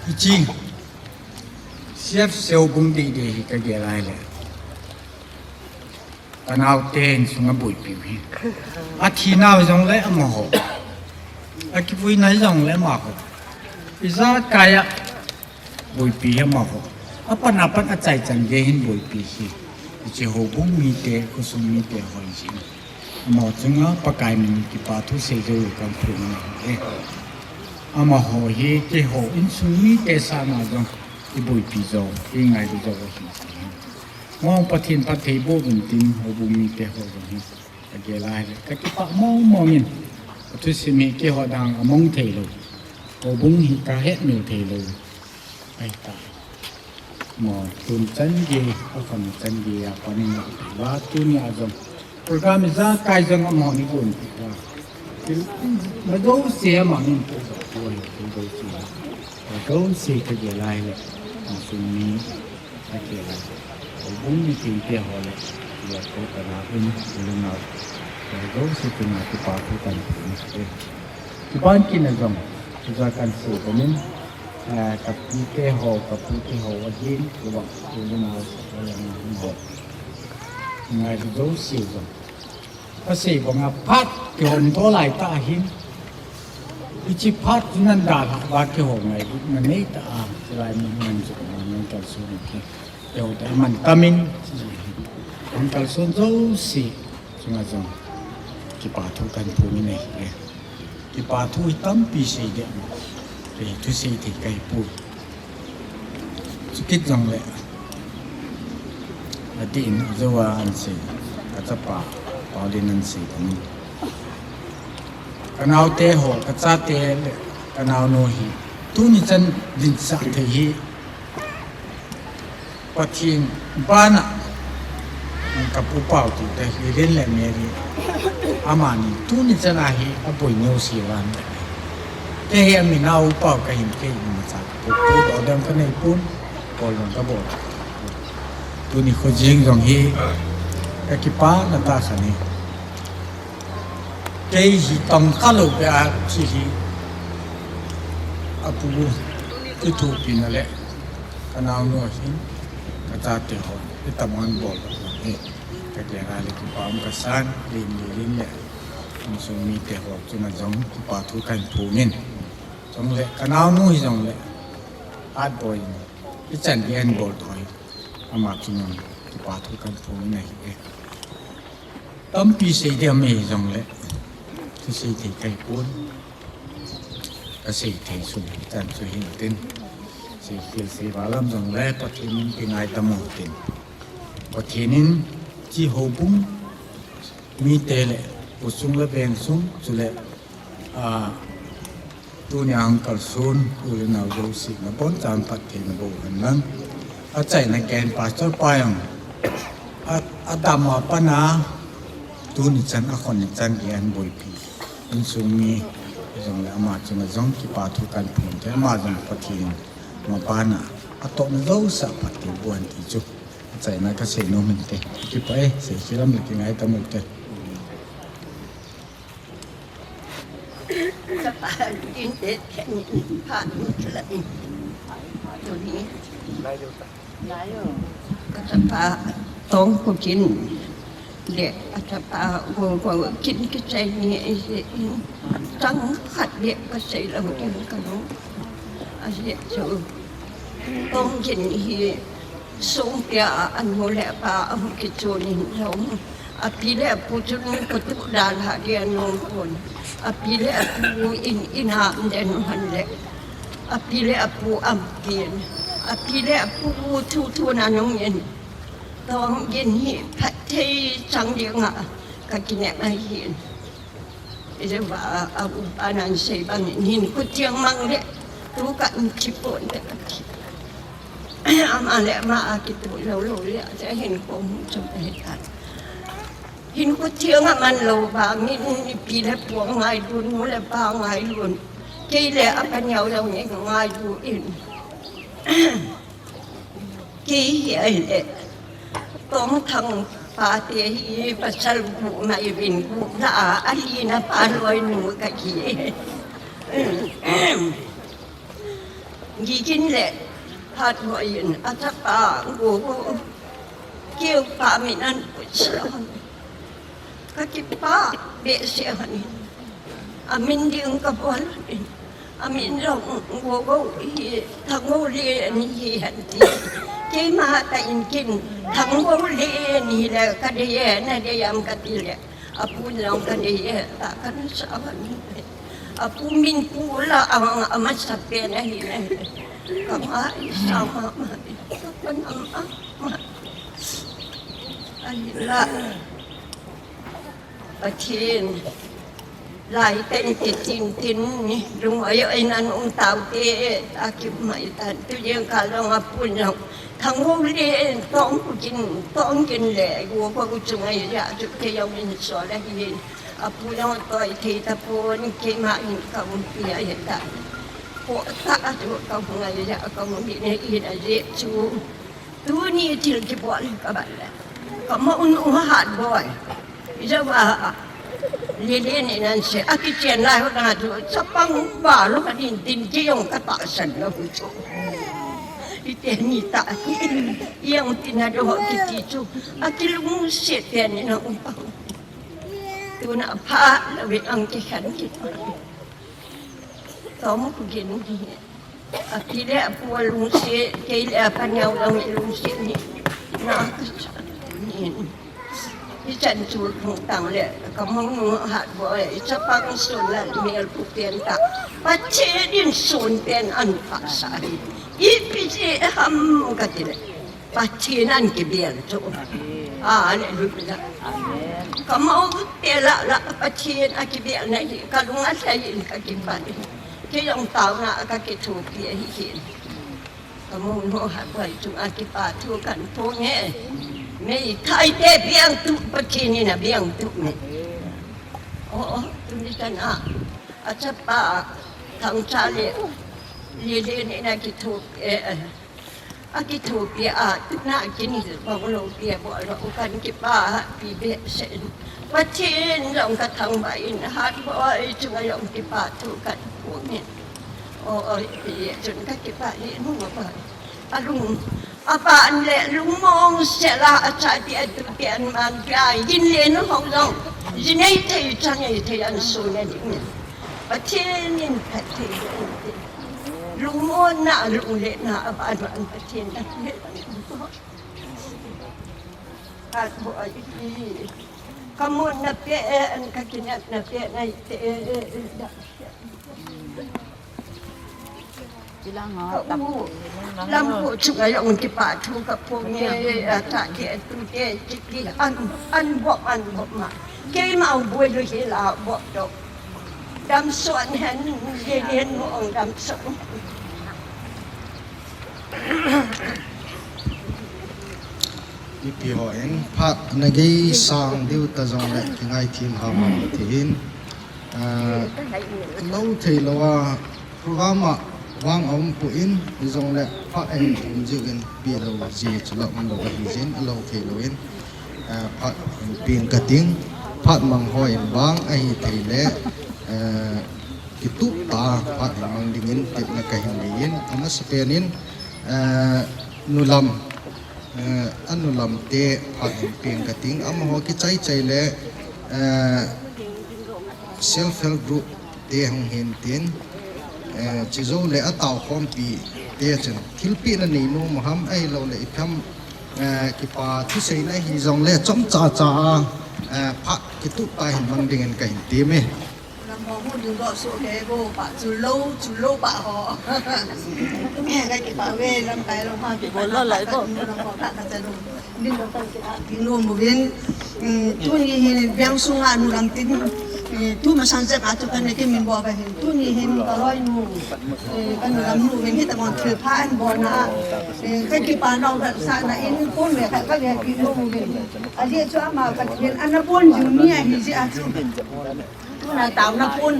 hiche, C F C houbung dih dih hi kagel lai le. Kanaote insung a boipi u hi. Athinau jong le amaho. Akivuina jong le amaho. Ijakai a, boipi hi amaho. Apan apan achaichan gei hin boipi hi. Hiche houbung mite, khosung mite hoi jin. Amaho chunga Pakai min kipa thu sei jou kan phung e. Amaho hi keiho insung mite sanga jong iboipi jou, ingailu jou ahi. Mo Pathen phatthei boh uvin tin houbung mite ho jong hi. Kagel a hi, kakipah mong mong in. Athusim hi keiho dang among thei lou. Houbung hi kahet mil thei lou. Ahi ta. Mo tun chan gei, akhon chan gei a panin a, tuni a jong program ijakai jong amahon eigon peh uva, thil, na jouse amahon eipoh uva, thil jouse, thil jouse kagel a ahile, insung mi kagel a, houbung mite ho le, loi ho kana um, u le nao, thil jouse chunga kipa thu kahin phon e. Chuban kit a jong, ijakai kahin sei bangin, eh, kapite ho, kapute ho ahin, kavang u le nao, sakol le nao, ngailu jouse jong, kasei banga phat kihouto lai tah ahin, hiche phat chu nadalhah uva kihou ngailutna neitah a, chulai mun ngan chu ngan kalson kihou tah a mantam in, ngan kalson jouse chunga jong kipa thu kahin phon in ahi. Kipa thu hi tampi sei ding, kei thusei thei kahipoi. Chukit jongle, adeh in ajou a ahin sei, kachapa Paulin ahin sei bangin, kanaote ho, kachate le kanaonu hi tuni chan dinsah thei hi Pathen bana, kapu Pau tite, Lelen le Mary, amani tuni chan a hi aboi neuse uva, kei hi amin a U Pau kahin, kei imacha kapu, pu doh dem kanei pon, bol jong kabol. Tuni khojeng jong hi kakipana tah khat ahi. Kei hi tangkha lou beh a thi hi, apu kithopina le kanaonu ahin, kachate ho, itam ahin bol uva hi, kagel a le kipa um kasan, Lelen, Lelen le insung mite ho chunga jong kipa thu kahin phon in. Chule kanaonu hijongle, hatboi in, ichan gei ahin bol toh hi, ama chunga kipa thu kahin phon in ahi e. Tampi sei ding aum jongle, thusei thei kahipon, kasei thei sun chan chu hin tin, seikhel seival um jongle Pathen in kingaidam u tin, Pathen in hiche houbung mite le, khosung le vengsung, chule, a, tunia hung kalson u le nao jouse nabonchauvin phattheina boh hen lang, achaina gei in Pastor pa jong, a, adam a pat a, tuni chan, akhon ni chan gei ahin boipi, insung mi jongle ama chunga jong kipa thu kahin phon e, ama jong Pathen mabana atohna jousea phatthei boh hen ti chu achaina kasei nom in te. Kipah e, seikhel um le kingaidam u te. Chapa in te, phat in la in. Tuni kachapa Tongkhokin le kachapa Gogo kin kichai ni ahi, chang khat le kasei lou ding kalung. Ajeh chu Tongkhokin hi songpia a anu le apa ahung kichon in jong, api le apu chun katuh dalha ding anom pon. Api le apu in, in a um den u hen le, api le apu aum pen, api le apu thuthu na nung in, Tongkhokin hi phatthei chang dinga kakinep ahin. Ijeh a, a upa nan sei bangin hinkho thiang mang le, tu kahin thi pon te kati. Ama le ama a kitoh lou lou le, ahinkho hung chom ahitan. Hinkho thiang aman lou vangin, ipi le pu angailut, nu le pa angailut, kei le apa neo jong eingailut in. Kei hi ahile, Tongthang pate hi pasal gup mai uvin, gup lah a, alina pa loinu kahi. Gigin le Hatboi in achapa Gogo, keu pa min ahin put sa. Kakipah behseh hon in. Amin ding kabol in. Amin jong Gogo hi, Thanggoulen hi hen ti. Keima tah in kin, Thanggoulen hi le kadei e, nadei am kati le, apu jong kadei e, tah kana sa hon in. Apu min pu lah a, amasapen ahi le. Kangai sa mama in. Kapan ama, ama. Ahinla. Pathen, Lai ten kitin tin ni, lung oi oi nan um tau te, ta ki mai tan, tu jeng ka long a pun long. Thang ho le, tong ku kin, tong kin le, go ko ku chung ai ya, chu ke yong in so le hi. A pu long toi thei ta pon, keima in ka um pi ai ta. Ko ta a chu ka um ai ya, ka um ni ne in a je chu. Tuni thil kibol hi ka bal le. Ka mo un u hat boi. Ija wa. Lele ne nan se a kichen lai ho na tu. Chapang ba lo ka din din ki yong ka ta san lo hu chu. Ite ni ta ki. Yang tin na do ho ki ti chu. A kilung se te ni na um pa. Tuna pha lo ve ang ki khan ki. Tom ku gin hi. A pi le a pu a lungset, kei le a pa neo lang i lungset ni. Na ka chan ni. I chan chu thung tang le, ka mong nu hat boi, i chapang sun la mel pu pen ta. Pathen in sun pen an pha sa hi. I pi je ham ka ti le. Pathen an kibel chu. Hallelujah. Ka mo te la la Pathen a kibel na hi, ka lung a hlai in ka kipa in. Kei jong taona ka kithopi ahi hin. Ka mo no ha boi chu a kipa thu kan phong e. Meithai te biang tu Pathen in a biang tu me. O, o, tuni tan a. A chapa, thang cha le. Lele ne na kithopi e. A kithopi a, tuna kini bang lo pi a, bo lo kan kipa, pi be sen. Pathen jong ka thangvah in, hat boi chunga jong kipa thu kan phong in. O, o, pi chun ka kipa in, hung a pa. A lung, a pa an le lung mong se la, a cha ti a tu ti an man pi a, yin le nu hong jong. Yin nei thei, cha nei thei an su ne ding. Pathen in phatthei in tin. Lungmonna, lungletna, a ban ban Pathen in phatthei in. Ka boi hi. Ka monna pe, an ka kinepna pe, nai te. Ka u, lam ko chu ka jong kipa thu ka phong e, a ta ke tu ke, ki, ki, an, an bop, an bop ma. Keima u boi lu hi la bop to. Damson hen, ye yen mo ong damson. Ipi ho in phat na gei sang diu ta jong le kingai thim ha ma ti hin. Ah, lo thei lo a program a vang a um pu in, hi jong le phat a hin um jiu in pi lo ji chu la um lo ahi jin, a lo thei lo in. Ah, phat in ping ka ting, phat mang ho in vang ahi thei le, ah, kitup ta phat in mang ding in tepna ka hin nei in, a masa pen in, ah, nulam, ah, a nulam te phat in ping ka ting, amaho kichai chai le, ah, self help group te hung hin tin, eh, chi jou le a tao khompi te chun thilpeh na nei nom ham ahi lo le i tham, eh, kipa thusei na hi jong le chomcha cha a, eh, phat kitup ta hin mang ding in ka hin ti me. Lam ho mu ding do so ke bo pa chu lo, chu lo pa ho. Ka kipa ve lam kai lo ha kipa. Bol lo lai bo. Lam ho ka ka cha lo. Ding lo ka ki a, ding lo mu vin. Mm, tuni hin biang sunga nu lam tin, eh, tu masang jep a tu kan ne kin min bo ka hin. Tuni hin ka loi nu, eh, ka nu lam nu vin hi ta mon thil pha an bo na. Eh, ka kipa nau ka sa na in pon me ka ka ve ki lo mu vin. A dia chu ama ka vin an na pon ju ni a hi ji a chu. Tuna taona pun,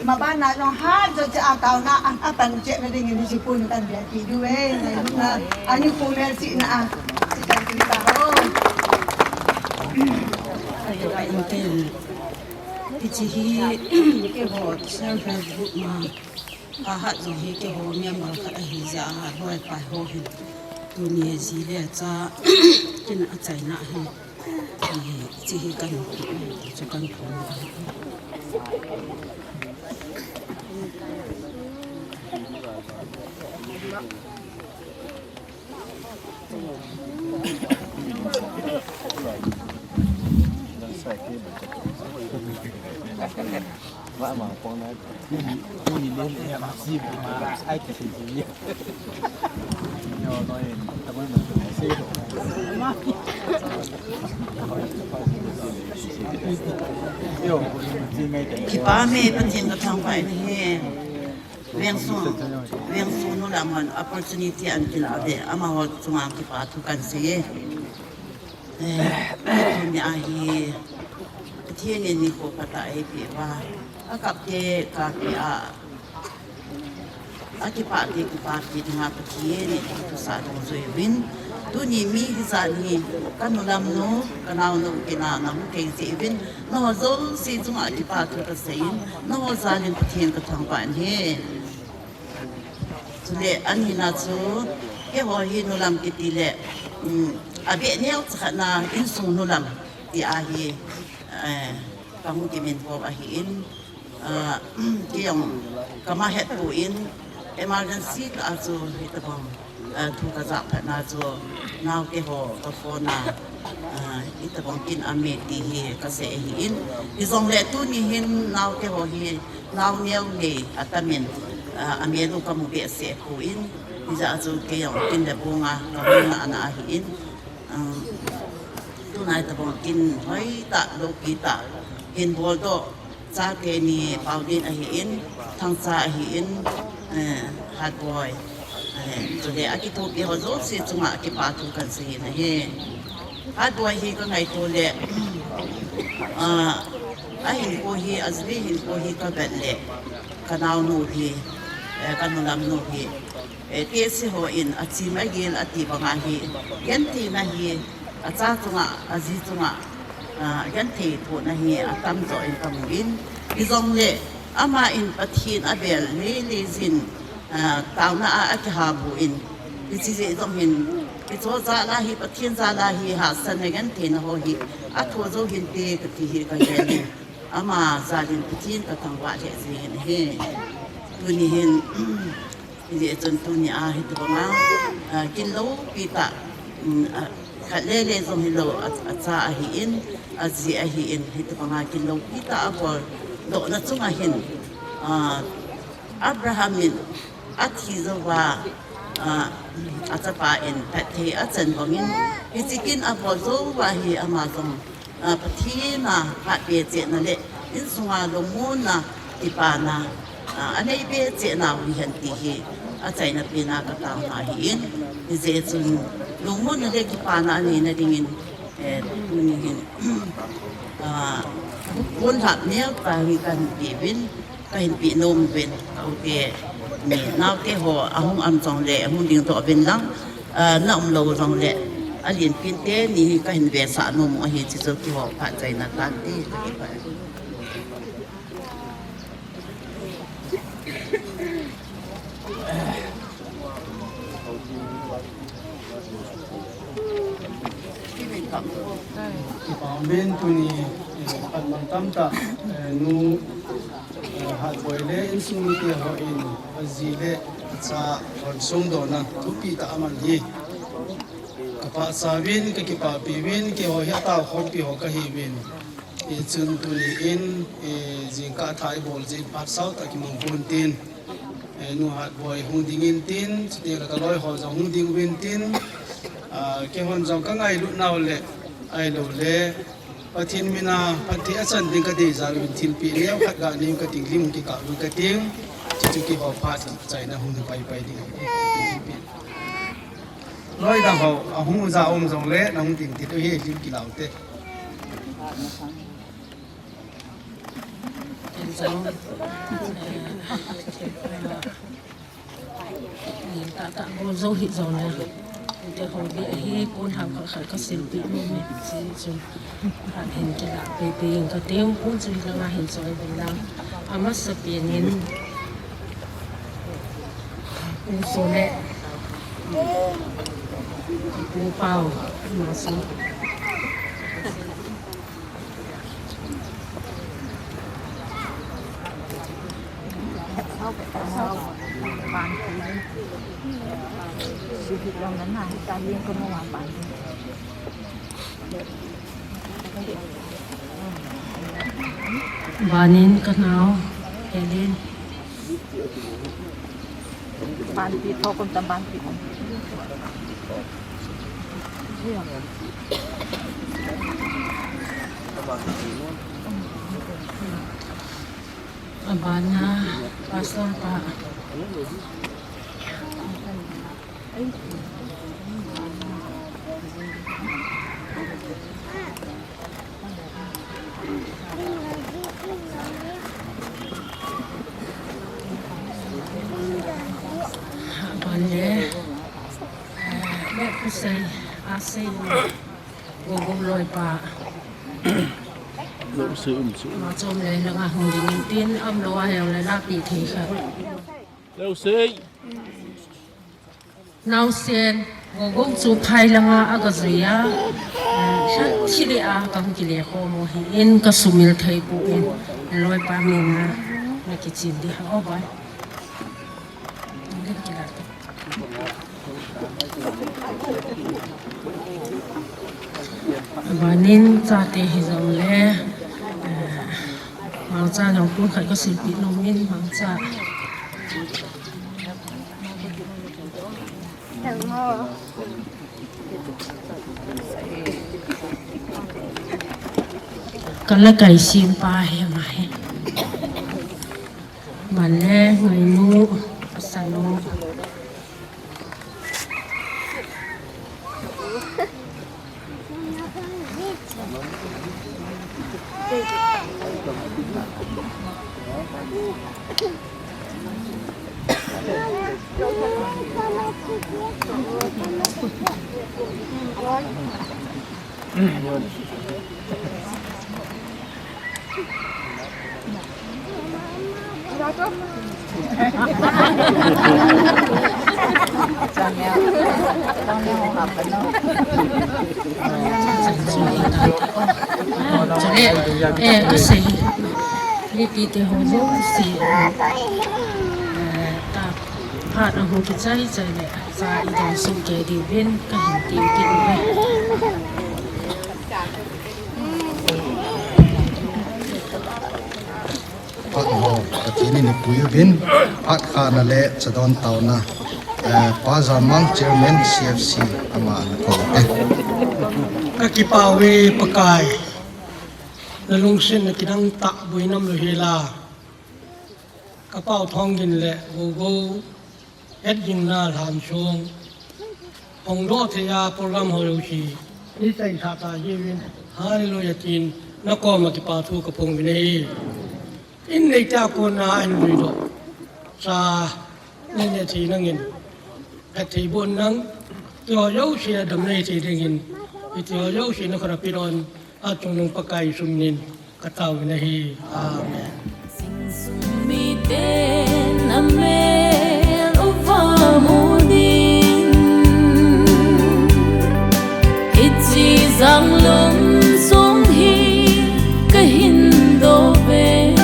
mabana jong hat jo che a taona a, a pan che na ding ni chi pun kan bia ki du e, na, ani khu mel chi na a, chi kan ki ta ho. Intel, hichi hi, keiho self help group ma, a hat jong hi keiho member khat ahi jeh a, loi pai ho hin. Tuni ji le cha, kin a chaina hi. Hichi hi kan, chu kan phone. Kipa me, Pathen kathangvah in ahi. Veng sung, veng sung nu lam hon opportunity ana kilah uve, amaho chunga kipa thu kahin sei e. Eh, tuni ahi, Pathen in nikho phatah eipeh uva, akap te kapi a, akipah te kipah pi dinga Pathen in thusah dungjuiyin, tuni mi hijat hi kanu lam nu, kanao nu, kina nam kei jeh uvin, nangho jouse chunga kipa thu kasei in, nangho jal in Pathen kathangvah in ahi. Chule anina chu, keiho hi nu lam kiti le, um, abeh neo chakhat na insung nu lam ti ahi, eh, kahung kimin bou ahin, ah, kei jong kama het pon emergency tah a chu hitobang, ah, thu kajah phat na chu nao keiho ka phone a, ah, hitobang kin ame ti hi kasei ahin, hijongle tuni hin nao keiho hi nao neo nei atam in, ah, amel u kamu behseh pon, hijeh a chu kei jong kin le bong a kahung na ana ahin, ah, tunai tobang kin hoitah, loupi tah hin boldoh, chate ni Paudin ahin, Thangcha ahin, eh, Hatboi, eh, chule akithopi ho jouse chunga kipa thu kahin sei in ahi. Hatboi hi kangaito le, ah, ahinkho hi, ajeh hinkho hi kavet le, kanaonu hi, eh, kanu lam nu hi, eh, tehse hon achim agel ati banga hi, gentheina hi, acha chunga, aji chunga, ah, genthei thohna hi atamjo in kamun, hijongle, ama in Pathen abel lele jin, ah, taona a akihabu in, hiche jeh jong hin, hiche jal a hi, Pathen jal a hi, hahsatna gentheina ho hi, athoh jou hinte kati hi kagel in, ama jal in Pathen kathangvah lheh jeng in ahi. Tuni hin, hijeh chun tuni a hitobanga, ah, kin loupi tah, um, ah, khat lele jong hilou, a, acha ahin, aji ahin, hitobanga kin loupi tah aboldohna chunga hin, ah, Abraham in athi jouva, ah, achapa in phatthei achan bangin, hiche kin abol jouva hi ama jong, ah, Pathen a hatbe chehna le insunga lungmonna, kipana, ah, anei be chehna u hihen ti hi achaina pen a kataona ahin, hijeh chun lungmonna le kipana aneina dingin, eh, tuni hin, ah, ponlhap neo tah hi kahin peuvin, kahin peh nom uvin, ka u te, mi naote ho ahung um jongle, ahung dingdoh uvin lang, ah, na umlou jongle, alenpen teni hi kahin vesah nom u ahi, chuchu kihou phat chaina tante, kakipah e. Kipah uvin tuni, eh, phat mantam tah, eh, nu, eh, Hatboi le insung mite hon aji le acha hon songdohna thupi tah aman hi. Kapahcha uvin, kakipahpi uvin, keiho hi ataokhompi ho kahiuvin. Hichun tuni in, eh, jingkah thah ibol jeh in phat sao tah kimang pon tin. Eh, nu Hatboi hung ding in tin, chuteng le kaloi ho jong hung ding uvin tin, ah, keihon jong kangailut nau le, ahilouleh, Pathen mina phatthei achan ding kadei jal uvin thilpeh neo khat ganei u kating, lim kikah u kating, chuchu kihou phat chaina hung hi paipai ding. Loi dang ho, ahung u ja um jongle, nahung ding kit u hi, lim kilah u te. Tahtah bol jou hih jongle, hiti ho ding ahi, ponlhap khat khat kasilpeh nom e, chuchu phat hin kilah pehpeh ing kating, pon chu hilanga hin choi uvin lang. Amasapen in, Pu Sole, Pu Pau, amasapen. Banin kanao, Helen. Banpi tho kum tam banpi kum. Abana, Pastor pa. Abana, eh, le kusei, asei. Gogou loipa. Lo sei um sei. Ama chom le langa hung ding in tin, umlou a hile lapi thei kha. Lo sei. Naosen, Gogou chu phai langa aga jui a. Eh, thili a kahung kile khom u ahin kasumil thei poi. Loipa min a, na kichin ding ham o bai. Abanin chate hijongle, eh, mangcha jong pun khat kasilpeh nom in mangcha. Kala kai sim pa hi ma hi. Male, ngainu, asanu. Chule, eh, kasei. Mipite ho jouse, eh, ta, phat ahung kichai chai le, cha idon sung kei diuvin, kahin tem kit uve. Phat ho, Pathen in eipui uvin, phat khana le chadon taona, eh, Pa Jamang Chairman C F C ama ana kou e. Kakipah uve Pakai, nalungsetna kidang tah boina umlou hela. Ka Pau Thonggin le Gogou hetgingna lhansong hongdoh thei a program ho jouse, ni tah in tha ta jeh uvin, Hallelujah tin, nakoma kipa thu kaphong uvin ahi. In neite a kona ahin juidoh cha nei nei thei nangin, phattheiboh in nang, keiho jouse adam nei thei dingin, keiho jouse nakhut a pehdoh in, achungnung Pakai Jesu minin, katao uvin ahi. Amen. Singsung miten amel uva mu ding, hiche janglum sung hi kahin dou ve.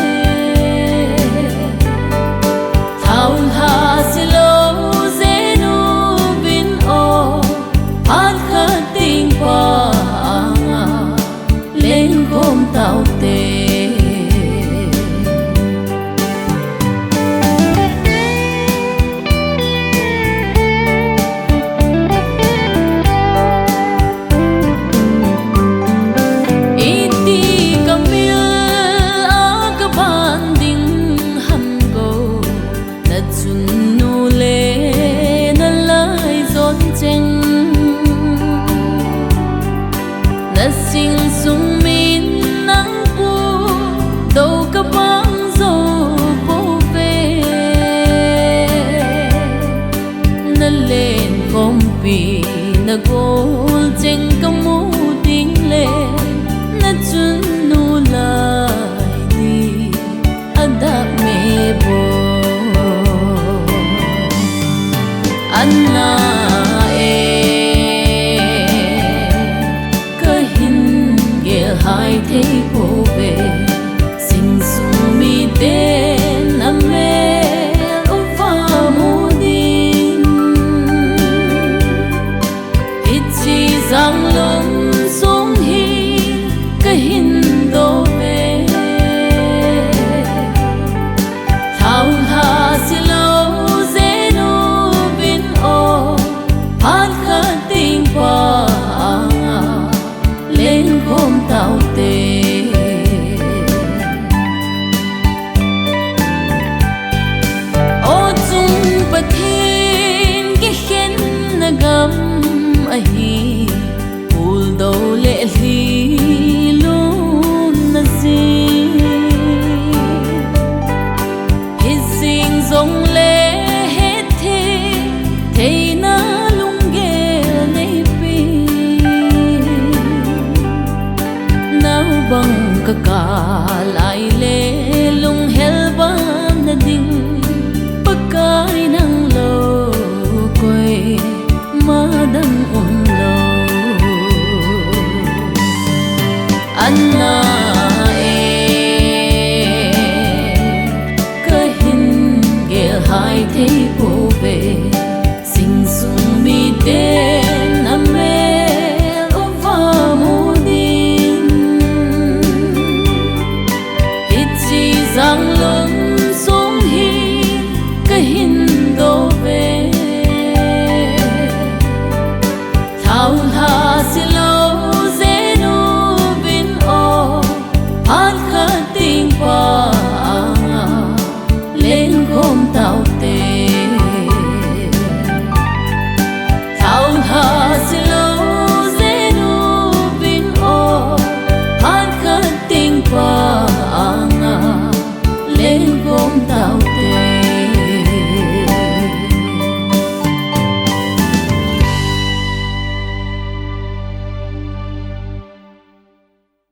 Thaulha silou jeng uvin o, phat khat ding pa anga lengkhom taute. Iti kamil a kaban ding ham ko. Nachunnu le nalai jon cheng, nasingsung min nang pu dou kabang jou pouve. Nalen khompi nagol cheng kamu ding le, nachunnu lai ding adah me bou. Ana e, kahin gel hai thei pouve. Singsung miten amel uva mu ding, hiche jang